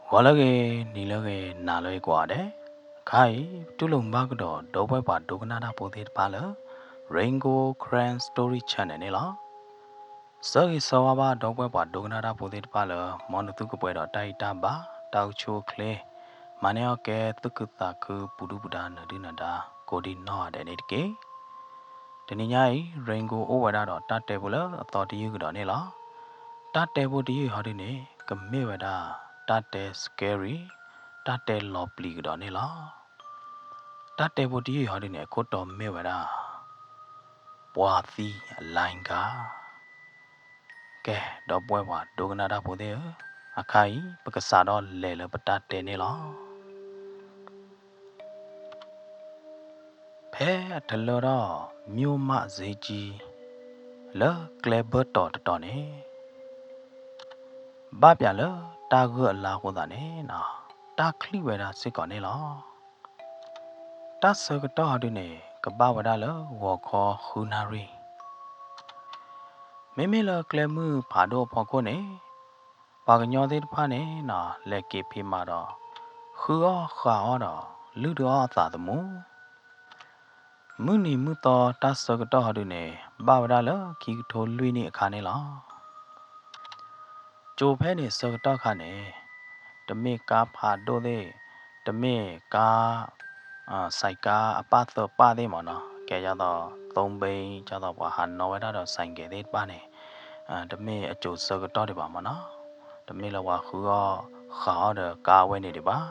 ဂီၤလၢအဂ့ၤ, နံၤလၢအဂ့ၤ, နၤလၢအဂ့ၤကိးဂၤဒဲး, အခါအံၤ ပတူၢ်လိာ်မုာ်ဘၣ်ကဒီး ဒီပုၢ်ဝဲၢ်ပှၤဒိကနၣ်တၢ်ဖိသ့ၣ်တဖၣ်လၢ Rain Gold Karen Story Channel န့ၣ်လီၤ. ဆၢဂ့ၤဆၢဝါဘၣ် ဒီပုၢ်ဝဲၢ်ပှၤဒိကနၣ်တၢ်ဖိသ့ၣ်တဖၣ်လၢ မ်နသုကပှဲၤဒီးတၢ်အံၣ်တၢ်ဘါ, တၢ်အိၣ်ဆူၣ်အိၣ်ချ့, မၤန့ၢ်အီၣ်ကဲ သူၣ်ခုသးခု ပူၤဒုၣ်ပူၤဒါ နၢၤဒုၣ်နၢၤဒါ ကိးဒံနီၢ်ဂၤဒဲးန့ၣ်တက့ၢ်. တနံၤညါအံၤ Rain Gold အိၣ်ဝဲဒၣ်ဒီးတၢ်တဲဖိလၢအသီတယုၢ်ကဒီးန့ၣ်လီၤ. တၢ်တဲဖိတယုၢ်ဟီဒုန့ၣ် ကမ့ၢ်ဝဲဒၣ် တၢ်တဲ scary, တၢ်တဲလီၤပျံၤကဒီးန့ၣ်လီၤ. တၢ်တဲဖိတယုၢ်ဟီဒုန့ၣ် အခိၣ်တီမ့ၢ်ဝဲဒၣ် ပှၤသံအလိုင်းကား. ကဲ, ဒီပုၢ်ဝဲၢ်ပှၤဒိကနၣ်တၢ်ဖိသ့ၣ်ဧၢ, အခါအံၤ ပကစးထီၣ်လဲၤလၢပတၢ်တဲန့ၣ်လီၤ. ဖဲအတလၢထီၣ် မြို့မဈေးကြီး လၢကျဲဘၢတီၤတတီၤန့ၣ် ဘၣ်ပၠးလၢတၢ်ဂၢၢ်အလါအဃိသတးန့ၣ် တၢ်ချံၣ်ဝဲဒၣ်စ့ၢ်ကီးန့ၣ်လီၤ. တၢ်ဆၢကတီၢ်ဟီဒုန့ၣ် ကဘၣ်ဝဲဒၣ်လၢဂီၤခီဃုနၣ်ရံၣ်. မ့မ့ၢ်လၢကျဲမုၢ်ဖးဒိၣ်အဖီခိၣ်န့ၣ် ပှၤကညီသ့ၣ်တဖၣ်န့ၣ် လဲၤက့ၤဖံးမၤဒီး ဃုအီၣ်ဃုအီဒီး လုၢ်ဒုးအီၣ်အသးသမူ မုၢ်နံၤမုၢ်သီတၢ်ဆၢကတီၢ်ဟီဒုန့ၣ် ဘၣ်ဝဲဒၣ်လၢခံကထိလွံၢ်နံၣ်အခါန့ၣ်လီၤ. ကၠိၤဖဲန့ၣ်ဆၢကတီၢ်ခါန့ၣ် တမ့ၢ်ကါဖးဒိၣ်သ့ၣ်, တမ့ၢ်ကါ စဲးကါအပၣ်သၢပၣ်သ့ၣ်မ့ၢ်နီၤ, ကဲဒ်သိး သုံးဘီ, ဒ်သိးပှၤဟးနီၣ်ဝဲဒၣ်ဒီးစဲးကဲးသ့ၣ်တဖၣ်န့ၣ် တမ့ၢ်အကၠိၤဆၢကတီၢ်ဒံးဘၣ်မ့ၢ်နီၤ, တမ့ၢ်လၢပှၤဃုအီၣ်ဃုအီဒီးကါအဝဲန့ၣ်ဒံးဘၣ်.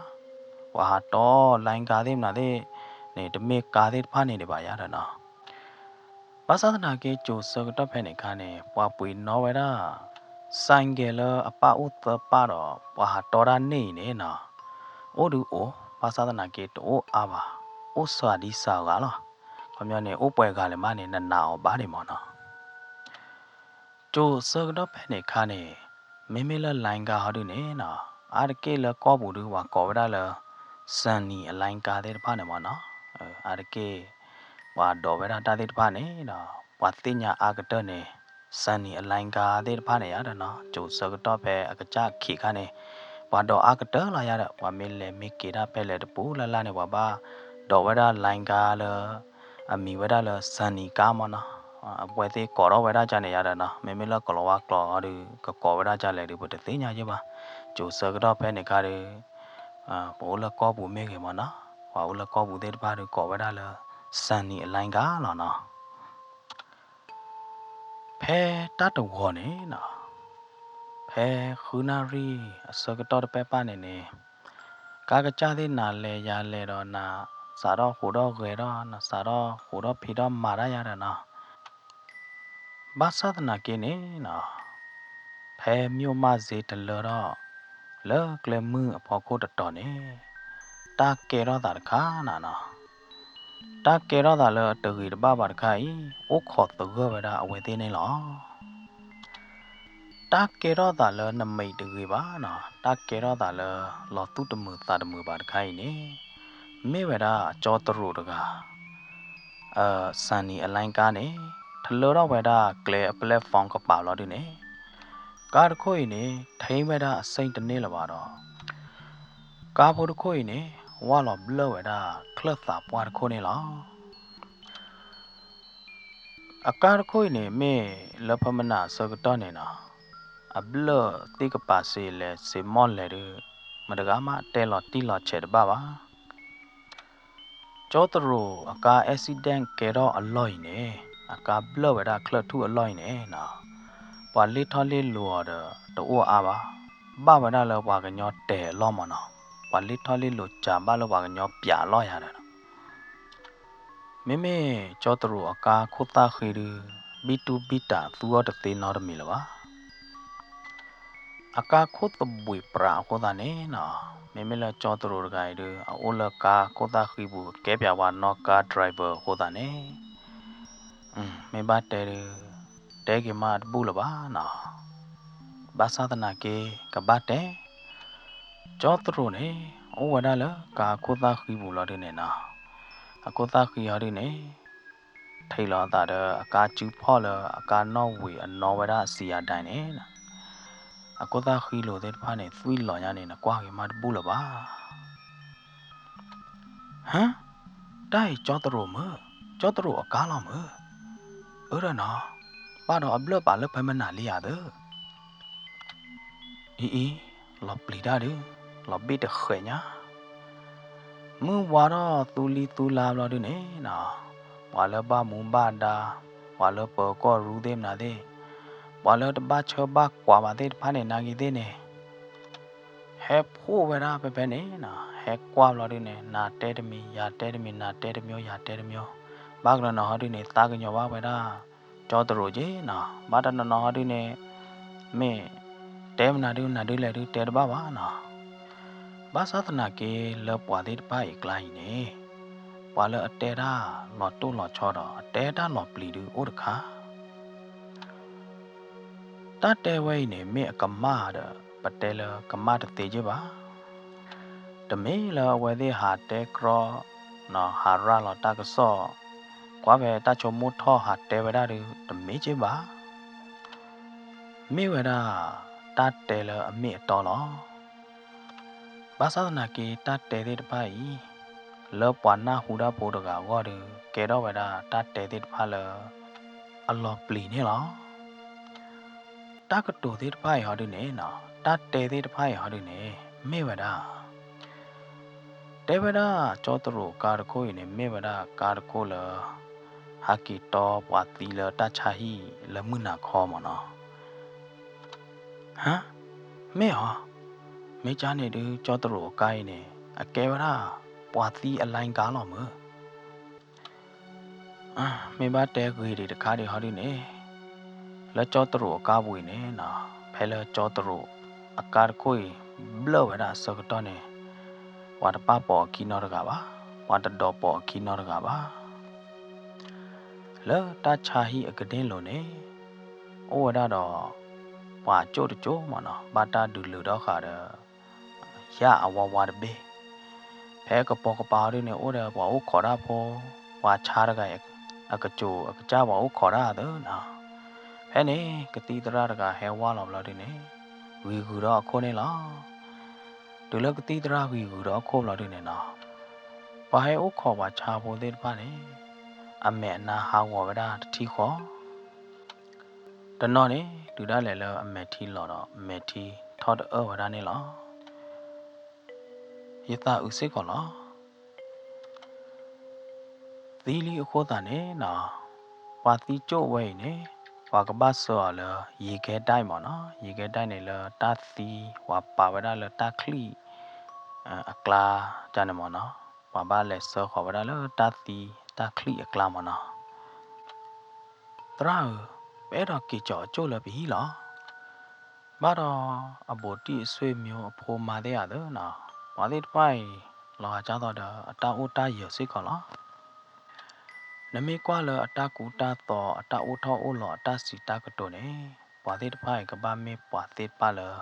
ပှၤဟးတီလါကါသ့ၣ်မနုၤသ့ၣ်န့ၣ် တမ့ၢ်ကါသ့ၣ်တဖၣ်န့ၣ်ဒံးဘၣ်ယါဒီးနီၤ. ဘၣ်ဆၣ်သနာ်က့ ကၠိၤဆၢကတီၢ်ဖဲန့ၣ်အခါန့ၣ် ပှၤပှ့ၤနီၣ်ဝဲဒၣ် စဲးကဲးလၢအပၣ်အိၣ်သၢပၣ်ဒီး ပှၤဟးတီတၢ်န့ၣ်အံၤန့ၣ်နီၤ, အိၣ်ဒုးအိၣ်, ဘၣ်ဆၣ်သနာ်က့တအိၣ်အါဘၣ်, အိၣ်စှၤဒံစှၤဂၤလီၤ. ခီပညီန့ၣ် အိၣ်ပှဲၤဂၤလဲၣ်မးန့ၣ် နနာ်အီၤဘၣ်ဒံးမ့ၢ်နီၤ. ကၠိၤဆၢကတီၢ်ဖဲန့ၣ်အခါန့ၣ် မ့မ့ၢ်လၢလါကါဟီဒုန့ၣ်နီၤ, အါတက့ၢ်လၢကီၢ်ပူၤဒု ပှၤကိးဝဲဒၣ်လၢ Sunny အလါကါသ့ၣ်တဖၣ်န့ၣ်မ့ၢ်နီၤ, အါတက့ၢ် ပှၤဒိးဝဲဒၣ်တၢ်သ့ၣ်တဖၣ်န့ၣ်ဒီး ပှၤသ့ၣ်ညါအါကတၢၢ်န့ၣ် Sunny အလါကါသ့ၣ်တဖၣ်န့ၣ်ယါဒီးနီၤ, ကၠိၤဆၢကတီၢ်ဖဲအကစၢ်ခံခါန့ၣ် ပှၤဒိးအါကတၢၢ်လီၤယါဒီး ပှၤမ့ၢ်လဲၤမ့ၢ်က့ၤတၢ်ဖဲလဲၣ်တပူၤလၢ်လၢ်န့ၣ် ပှၤဘၣ်ဒိးဝဲဒၣ်လါကါလၢ အမံၤဝဲဒၣ်လၢ Sunny ကါမ့ၢ်နီၤ. အဝဲသ့ၣ်ကိးထီၣ်ဝဲဒၣ်ကန့ၣ်ယါဒီးနီၤ, မ့မ့ၢ်လၢကလီၤဝါကျိာ်အီၤဒု ကကိးဝဲဒၣ်ကလဲၣ်ဒု ပတသ့ၣ်ညါယဲဘၣ်. ကၠိၤဆၢကတီၢ်ဖဲန့ၣ်ခါဒု ပအိၣ်လၢကီၢ်ပူၤမ့ၢ်ဂ့ၤမ့ၢ်နီၤ, ပှၤအိၣ်လၢကီၢ်ပူၤသ့ၣ်တဖၣ်ဒု ကိးဝဲဒၣ်လၢ Sunny အလါကါလီၤနီၤ. ဖဲတၢ်တဝီၤန့ၣ်နီၤ, ဖဲဃုနၣ်ရံၣ်အဆၢကတီၢ်တပဲၢ်ပၢ်န့ၣ်န့ၣ် ကါကစၢ်သ့ၣ်နၤလဲၤယၤလဲၤဒီးနၤ စးထီၣ်ဟူးထီၣ်ဂဲၤထီၣ် နစးထီၣ်ဟူးထီၣ်ဖံးထီၣ်မၤတၢ်ယါဒီးနီၤ. ဘၣ်ဆၣ်သနာ်က့န့ၣ်နီၤ, ဖဲ မြို့မဈေး တလၢထီၣ် လၢကျဲမုၢ်အဖီခိၣ်တတီၤန့ၣ် တၢ်ကဲထီၣ်သးတခါနၤနီၤ. တၢ်ကဲထီၣ်သးလၢအတဂ့ၤတဘၣ်ဘၣ်တခါအံၤ အိၣ်ခိးသဂၢၢ်ဝဲဒၣ်အဝဲသ့ၣ်န့ၣ်လီၤ. တၢ်ကဲထီၣ်သးလၢနမံၤတဂ့ၤဘၣ်နီၤ, တၢ်ကဲထီၣ်သးလၢလီၤသူၣ်တမုာ်သးတမုာ်ဘၣ်တခါအံၤန့ၣ် မ့ၢ်ဝဲဒၣ်ကၠီတရူးတဂၤ Sunny အလါကါန့ၣ် ထလၢထီၣ်ဝဲဒၣ်ကျဲအ platform ကပၤလီၤဒုန့ၣ် ကါတခိၣ်အံၤန့ၣ် ထံၣ်ဝဲဒၣ်အစ့ၣ်တန့ၢ်လၢၤဘၣ်ဒီး ကါဖိတခိၣ်အံၤန့ၣ် ဝၢ်လီၤဘျၢၣ်ဝဲဒၣ်ချၢၣ်သးပှၢ်တခိၣ်န့ၣ်လီၤ. အကါတခိၣ်အံၤန့ၣ် မ့ၢ်လၢဖၢမနၤအဆၢကတီၢ်န့ၣ်နီၤ, အဘျၢၣ်သ့ၣ်ကပၤစ့လဲၤစ့မီၢ်လဲၤဒု မတဂၤမးတဲလီၤတံၢ်လီၤဆဲးတဘၣ်ဘၣ်. ကၠီတရူးအကါ accident ကဲထီၣ်အလီၢ်အံၤန့ၣ် အကါဘျၢၣ်ဝဲဒၣ်ချၢၣ်ထူၣ်အလီၢ်အံၤန့ၣ် ပှၤလ့ၢ်ထီၣ်လ့ၢ်လီၤအီၤဒီးတအိၣ်အါဘၣ်, ဘၣ်ဝဲဒၣ်လၢပှၤကညီတဲာ်အလီၢ်မ့ၢ်နီၤ, ပှၤလ့ၢ်ထီၣ်လ့ၢ်လီၤစှၤဘၣ်လၢပှၤကညီပၠးအလီၢ်ယါဒီး မ့မ့ၢ်ကၠီတရူးအကါခိၣ်သၣ်ဃံဒု ဘံၣ်တူၢ်ဘံၣ်တၢ်သူအီၤတသ့နီတမံၤလၢၤဘၣ်. အကါခိၣ်သဘှံးပြးအဃိသတးန့ၣ်နီၤ, မ့မ့ၢ်လၢကၠီတရူးတဂၤအံၤဒု အအိၣ်လၢကါခိၣ်သၣ်ဃံပူၤ ကဲပၠးဝဲနီၣ်ကါ driver အဃိသတးန့ၣ် မ့ၢ်ဘၣ်တဲဒု တဲက့ၤမးတဘူၣ်လၢၤဘၣ်နီၤ. ဘၣ်ဆၣ်သနာ်က့ ကဘၣ်တဲ ကၠီတရူးန့ၣ် အိၣ်ဝဲဒၣ်လၢကါခိၣ်သၣ်ဃံပူၤလီၤဒုန့ၣ်နီၤ, အခိၣ်သၣ်ဃံအီၤဒုန့ၣ် ထံၣ်လီၤအသးဒီးအကါစုဖီၣ်လၢအကါနီၣ်ဝံၤအနီၣ်ဝဲဒၣ်အစံးယါဒၣ်န့ၣ် အခိၣ်သၣ်ဃံလိာ်သ့ၣ်တဖၣ်န့ၣ် သွံၣ်လီၤညါန့ၣ် နကွၢ်ဂ့ၤမးတဘူၣ်လၢၤဘၣ်. ဟါ, တၢ်အံၤကၠီတရူးမုၢ်, ကၠီတရူးအကါလီၤမုၢ်. အၢဒီးနီၤ, ဘၣ်ဒီးအဘျၢၣ်ပာ်လၢဖဲမနၤလံဧါသၢ. အံၤအံၤ, လီၤပျံၤတၢ်ဒုး, လီၤဘ့ၣ်တဃဲးညါ. မုၢ်ဝါထီၣ်သူလံသူလါဘျီဒုန့ၣ်နီၤ, ပှၤလၢဘၣ်မူဘၣ်ဒါ, ပှၤလၢပၢၤကီၢ်ရူသ့ၣ်မနုၤသ့ၣ်, ပှၤလၢတဘၣ်ဆၢဘၣ်ကွၢ်ဘၣ်သ့ၣ်တဖၣ်န့ၣ် နာ်က့ၤသ့ၣ်န့ၣ် ဟဲဖှိၣ်ဝဲဒၣ်ဖဲဖဲန့ၣ်နီၤ, ဟဲကွၢ်ဘျီဒုန့ၣ် နၤတဲတမံၤ ယၤတဲတမံၤ နၤတဲတမျိုး ယၤတဲတမျိုး, ဘၣ်ကလၢနီၤဟီဒုန့ၣ် သးကညီၤဘၣ်ဝဲဒၣ် ကၠီတရူးက့နီၤ, ဘၣ်တနီၤနီၤဟီဒုန့ၣ် မ့ၢ်တဲမနုၤဒု နၤဒုလဲၣ်ဒု တဲတဘၣ်ဘၣ်နီၤ. ဘၣ်ဆၣ်သနာ်က့ လၢပှၤသ့ၣ်တဖၣ်အံၤအကျါအံၤန့ၣ် ပှၤလၢအတဲတၢ်လီၤတိၢ်လီၤဆီဒီး အတဲတၢ်လီၤပျံၤဒုအိၣ်တခါ. တၢ်တဲဝဲအံၤန့ၣ် မ့ၢ်အကမၣ်ဒီး ပတဲလၢကမၣ်တသ့က့ဘၣ်. တမ့ၢ်လၢအဝဲသ့ၣ်ဟးတဲကြီ, ဟးရၤလီၤတၢ်ကစီၣ်, ကွၢ်ဖဲတၢ်ဆိကမိၣ်ထီၣ်ဟးတဲဝဲဒၣ်ဒု တမ့ၢ်က့ဘၣ်. မ့ၢ်ဝဲဒၣ် တၢ်တဲလၢအမ့ၢ်အတီလီၤ. ဘၣ်ဆၣ်သနာ်က့ တၢ်တဲသ့ၣ်တဖၣ်အံၤ လၢပှၤနၢ်ဟူတၢ်ဖိတဂၤအဂီၢ်ဒီး ကဲထီၣ်ဝဲဒၣ်တၢ်တဲသ့ၣ်တဖၣ်လၢ အလီၤပျံၤန့ၣ်လီၤ. တၢ်ကတိၤသ့ၣ်တဖၣ်အံၤဟီဒုန့ၣ်နီၤ, တၢ်တဲသ့ၣ်တဖၣ်အံၤဟီဒုန့ၣ် မ့ၢ်ဝဲဒၣ် တဲဝဲဒၣ်ကၠီတရူးအကါတခိၣ်အံၤန့ၣ် မ့ၢ်ဝဲဒၣ်ကါတခိၣ်လၢ ဟးက့ၤတီပှၤသံလၢတၢ်ဆါဟံၣ်လၢမုၢ်နၤခီမ့ၢ်နီၤ. ဟါ, မ့ၢ်ဧါ, မ့ၢ်ကၢ်န့ၣ်ဒုး ကၠီတရူးအကါအံၤန့ၣ် အကဲဝဲဒၣ် ပှၤသံအလိုင်းကါလီၤမုၢ်. မ့ၢ်ဘၣ်တဲဂ့ၤဒံးတခါဒံးဟီဒုန့ၣ်, လၢကၠီတရူးအကါပူၤအံၤန့ၣ်နီၤ, ဖဲလၢကၠီတရူးအကါတခိၣ်အံၤ ဘျၢၣ်ဝဲဒၣ်အဆၢကတီၢ်န့ၣ်, ပှၤတပာ်ပိာ်အခံနီတဂၤဘၣ်, ပှၤတဒိးပိာ်အခံနီတဂၤဘၣ်. လၢတၢ်ဆါဟံၣ်အကန့ၢ်လိၤန့ၣ်, အိၣ်ဝဲဒၣ်ဒီး ပှၤအကၠိၣ်တကၠိၣ်မ့ၢ်နီၤ, ဘၣ်တၢ်ဒုးလုာ်ဒီဃာ်ဒီး ယၣ်အဝါဝါတဘ့ၣ်, ဖဲကပိာ်ကပၤအီၤဒုန့ၣ် အိၣ်ဒီးပှၤအိၣ်ခိးတၢ်ဖိ, ပှၤဆါတဂၤအံၤ အကစူၤအကစၢ်ပှၤအိၣ်ခိးတၢ်သၢနီၤ. ဖဲန့ၣ် ကသံၣ်သရၣ်တဂၤဟဲဝါလီၤဘျီဒုန့ၣ်, ဂံၤဂုၤဒီးအခိၣ်န့ၣ်လီၤ. တုၤလၢကသံၣ်သရၣ်ဂံၤဂုၤဒီးအခိၣ်ဘျီဒုန့ၣ်နီၤ, ပှၤဟဲအိၣ်ခိးပှၤဆါဖိသ့ၣ်တဖၣ်န့ၣ် အမဲာ်အနါဟးဂီၤဝဲဒၣ်တထံဃီ တနီၤန့ၣ် တုၤဒၣ်လဲာ်လၢအမဲာ်ထံလီၤဒီး မဲာ်ထံထီၣ်တအၢၣ်ဝဲဒၣ်န့ၣ်လီၤ. ယသးအုးစ့ၢ်ကီးလီၤ. သံလံအဃိသတးန့ၣ်နီၤ, ပှၤသံကၠိၣ်ဝဲအံၤန့ၣ် ပှၤကဘၣ်ဆှၢအီၤလၢ ရေခဲတိုက်မ့ၢ်နီၤ. ရေခဲတိုက်န့ၣ်လၢတၢ်သံ ပှၤပာ်ဝဲဒၣ်လၢတၢ်ချံၣ်အကျါန့ၣ်မ့ၢ်နီၤ, ပှၤဘၣ်လဲၤဆှၢဃီၤဝဲဒၣ်လၢတၢ်သံ တၢ်ချံၣ်အကျါမ့ၢ်နီၤ. သရၣ်ဧၢ, ပအဲၣ်ဒိးက့ၤကၠီၤအကၠိၣ်လၢပဟံၣ်လီၤ. ဘၣ်ဒီးအဘူးတံၢ်အဆွေမျိုးအဖိမါသ့ၣ်ဧါသၢနီၤ, ပှၤသ့ၣ်တဖၣ်အံၤ လီၤဂာ်ကၢ်သိးဒီးအတၢ်အိၣ်တၢ်ယၢၤစ့ၢ်ကီးလီၤ. နမ့ၢ်ကွၢ်လၢအတၢ်ကူတၢ်သိး အတၢ်အိၣ်ထီၣ်အိၣ်လီၤ အတၢ်စံးတၢ်ကတိၤန့ၣ်, ပှၤသ့ၣ်တဖၣ်အံၤ ကဘၣ်မ့ၢ်ပှၤသ့ၣ်တဖၣ်လၢ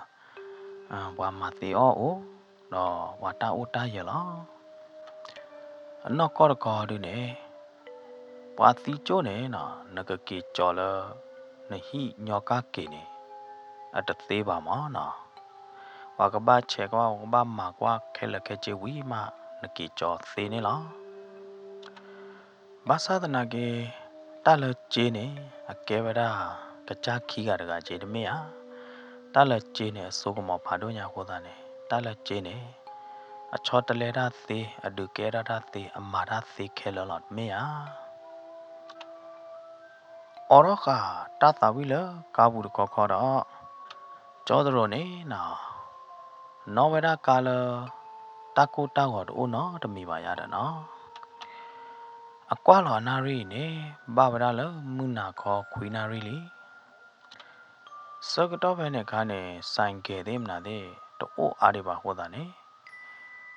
ပှၤမၤသ့အီၣ်အိၣ်, ဒီးပှၤတၢ်အိၣ်တၢ်ယၢၤလီၤ. အနီၢ်ကီၢ်တခီဒုန့ၣ်, ပှၤသံကၠိၣ်န့ၣ်နီၤ, နကက့ၤကၠီၤလၢ နဟံၣ်ညီကၢ်က့ၤန့ၣ် အတသ့ဘၣ်မ့ၢ်နီၤ. ပှၤကဘၣ်ဆဲးကွၢ် ပှၤကဘၣ်မၤကွၢ်ခဲလၢာ်ခဲဆ့ဝံၤမး နက့ၤကၠီၤသ့န့ၣ်လီၤ. ဘၣ်ဆၣ်သနာ်က့ တၢ်လၢစ့န့ၣ် အကဲဝဲဒၣ် ကစၢ်ခံဂၤတဂၤစ့တမ့ၢ်ဧါ. တၢ်လၢစ့န့ၣ် အစိကမီၤဖးဒိၣ်ညါအဃိသတးန့ၣ် တၢ်လၢစ့န့ၣ် အဆီတလဲတၢ်သ့, အဒုးကဲထီၣ်တၢ်သ့, အမၤတၢ်သ့ခဲလၢာ်လီၤတမ့ၢ်ဧါ. အိးထီၣ်ဃာ်တၢ်သးဝံၣ်လၢကါပူၤတခီခီဒီး ကၠီတရူးန့ၣ်နီၤ, နီၣ်ဝဲဒၣ်ကါလၢ တၢ်ကိၢ်တၢ်ဂီၤတအိၣ်နီတမံၤဘၣ်ယါဒီးနီၤ. အကွၢ်လီၤအနၣ်ရံၣ်အံၤန့ၣ် ဘၣ်ဝဲဒၣ်လၢမုၢ်နၤခီခွံနၣ်ရံၣ်လံ. ဆၢကတီၢ်ဖဲန့ၣ်အခါန့ၣ် ဆိုင်ကယ်သ့ၣ်မနုၤသ့ၣ် တအိၣ်အါဒံးဘၣ်အဃိသတးန့ၣ်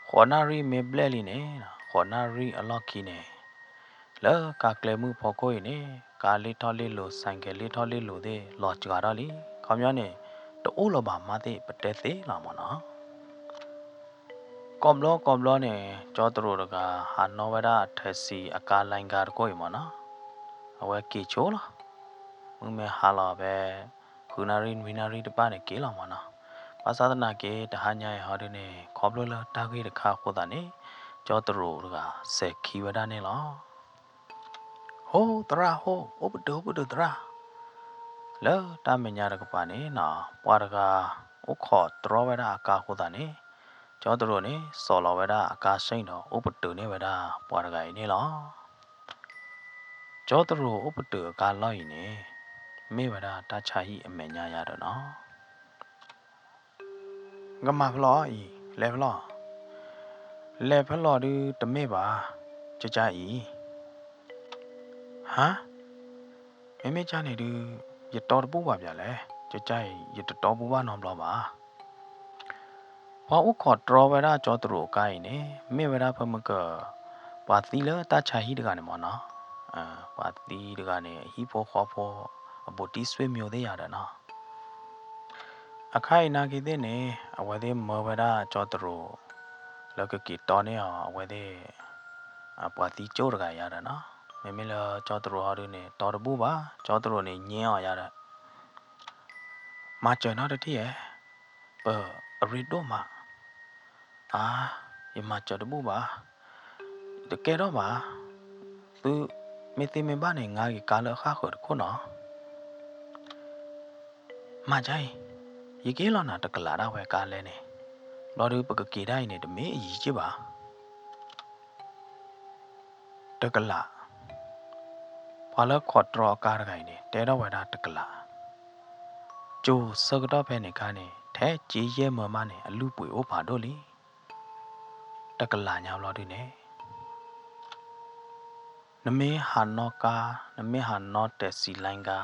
ဃိးနၣ်ရံၣ်မ့ၢ်ဘျဲၣ်လံန့ၣ် ဃိးနၣ်ရံၣ်အလီၢ်ခံန့ၣ် လၢကါကျဲမုၢ်ဖီခိၣ်အံၤန့ၣ် ကါလ့ၢ်ထီၣ်လ့ၢ်လိၤ ဆိုင်ကယ်လ့ၢ်ထီၣ်လ့ၢ်လိၤသ့ၣ် လီၤစှၤထီၣ်လံ. ခီပညီန့ၣ် တအိၣ်လၢၤဘၣ်မးသ့ၣ် ပတဲသ့လီၤမ့ၢ်နီၤ. ကိးဘျီကိးဘျီန့ၣ် ကၠီတရူးတဂၤ ဟးနီၣ်ဝဲဒၣ်အထၢၣ်စံၣ်အကါ လိုင်းကား တခိၣ်အံၤမ့ၢ်နီၤ, အဝဲက့ၤဆိလီၤ. မုၢ်မ့ၢ်ဟါလီၤဖဲ ခိ ဃုနၣ်ရံၣ်နွံနၣ်ရံၣ်တဖၣ်န့ၣ်က့ၤလီၤမၢ်နီၤ. ဘၣ်ဆၣ်သနာ်က့ တဟါညါအံၤဟီဒုန့ၣ် ခီဖျိလၢတၢ်ဂ့ၢ်တခါအဃိသတးန့ၣ် ကၠီတရူးတဂၤစဲၤခံဝဲဒၣ်န့ၣ်လီၤ. ဟိသရၣ်ဟိ, အိၣ်ပတုာ်အိၣ်ပတုာ်သရၣ်. လၢတၢ်မဲာ်ညါတကပၤန့ၣ်နီၤ ပှၤတဂၤအိၣ်ခိးတြီဝဲဒၣ်အကါအဃိသတးန့ၣ် ကၠီတရူးန့ၣ် စိာ်လီၤဝဲဒၣ်အကါဆ့ၣ်ဒီး အိၣ်ပတုာ်န့ၢ်ဝဲဒၣ်ပှၤတဂၤအံၤန့ၣ်လီၤ. ကၠီတရူးအိၣ်ပတုာ်အကါလီၢ်အံၤန့ၣ် မ့ၢ်ဝဲဒၣ်တၢ်ဆါဟံၣ်အမဲာ်ညါယၤဒီးနီၤ ကမၤဖဲလဲၣ်အံၤ, လဲၤဖဲလဲၣ်, လဲၤဖဲလဲၣ်ဒုတမ့ၢ်ဘၣ်, ကကါအံၤ. ဟါ, မ့မ့ၢ်ကန့ၣ်ဒု ယတီတဘူၣ်ဘၣ်ဘၣ်လဲၣ်, ကကါအံၤ ယတတီဘူၣ်ဘၣ်နီတဘျီဘၣ်. ပှၤအိၣ်ခိးတြီဝဲဒၣ်ကၠီတရူးအကါအံၤန့ၣ် မ့ၢ်ဝဲဒၣ်ဖဲမုၢ်က ပှၤသံလၢတၢ်ဆါဟံၣ်တဂၤန့ၣ်မၢ်နီၤ. ပှၤသံတဂၤန့ၣ် အဟံၣ်ဖိဃီဖိ အဘူးတံၢ်ဆွေမျိုးသ့ၣ်ယၤဒီးနီၤ. အခါအံၤနာ်က့သ့ၣ်န့ၣ် အဝဲသ့ၣ်မၢဝဲဒၣ်ကၠီတရူး လၢကက့ၤတီန့ၢ်အီၤ အဝဲသ့ၣ် ပှၤသံကၠိၣ်တဂၤယၤဒီးနီၤ. မ့မ့ၢ်လၢကၠီတရူးဟီဒုန့ၣ် တီတဘူၣ်ဘၣ်, ကၠီတရူးန့ၣ် ညဲအီၤယၤဒီး မၤစၢၤနီတထံၣ်ဧါ, ပအရ့ဒိၣ်မး. အါ, ယမၤစၢၤတဘူၣ်ဘၣ်, တကဲထီၣ်ဘၣ်. သုမ့ၢ်သ့မ့ၢ်ဘၣ်န့ၣ် ငါက့ၤကါလၢအဃၣ်ဃၢၤတခိၣ်နီၤ. မၤကါအံၤ, ယက့ၤလီၤနၤတကလးဒၣ်ဝဲကါလဲၣ်န့ၣ်, ဘျီဒုပကက့ၤဒၣ်အံၤန့ၣ် တမ့ၢ်အယံၤက့ၢ်ဘၣ်. တကလး, ပှၤလၢခိးတြီအကါတဂၤအံၤန့ၣ် တဲထီၣ်ဝဲဒၣ်တကလး, ကၠိဆၢကတီၢ်ဖဲန့ၣ်ခါန့ၣ် ထဲက့ယဲၢ်မၢမးန့ၣ် အလုၢ်ပှ့ၤအိၣ်ဖးဒိၣ်လံ. တကလးညါဘျီဒုန့ၣ် နမ့ၢ်ဟးနီၣ်ကါ, နမ့ၢ်ဟးနီၣ်တဲာ်စံလါကါ,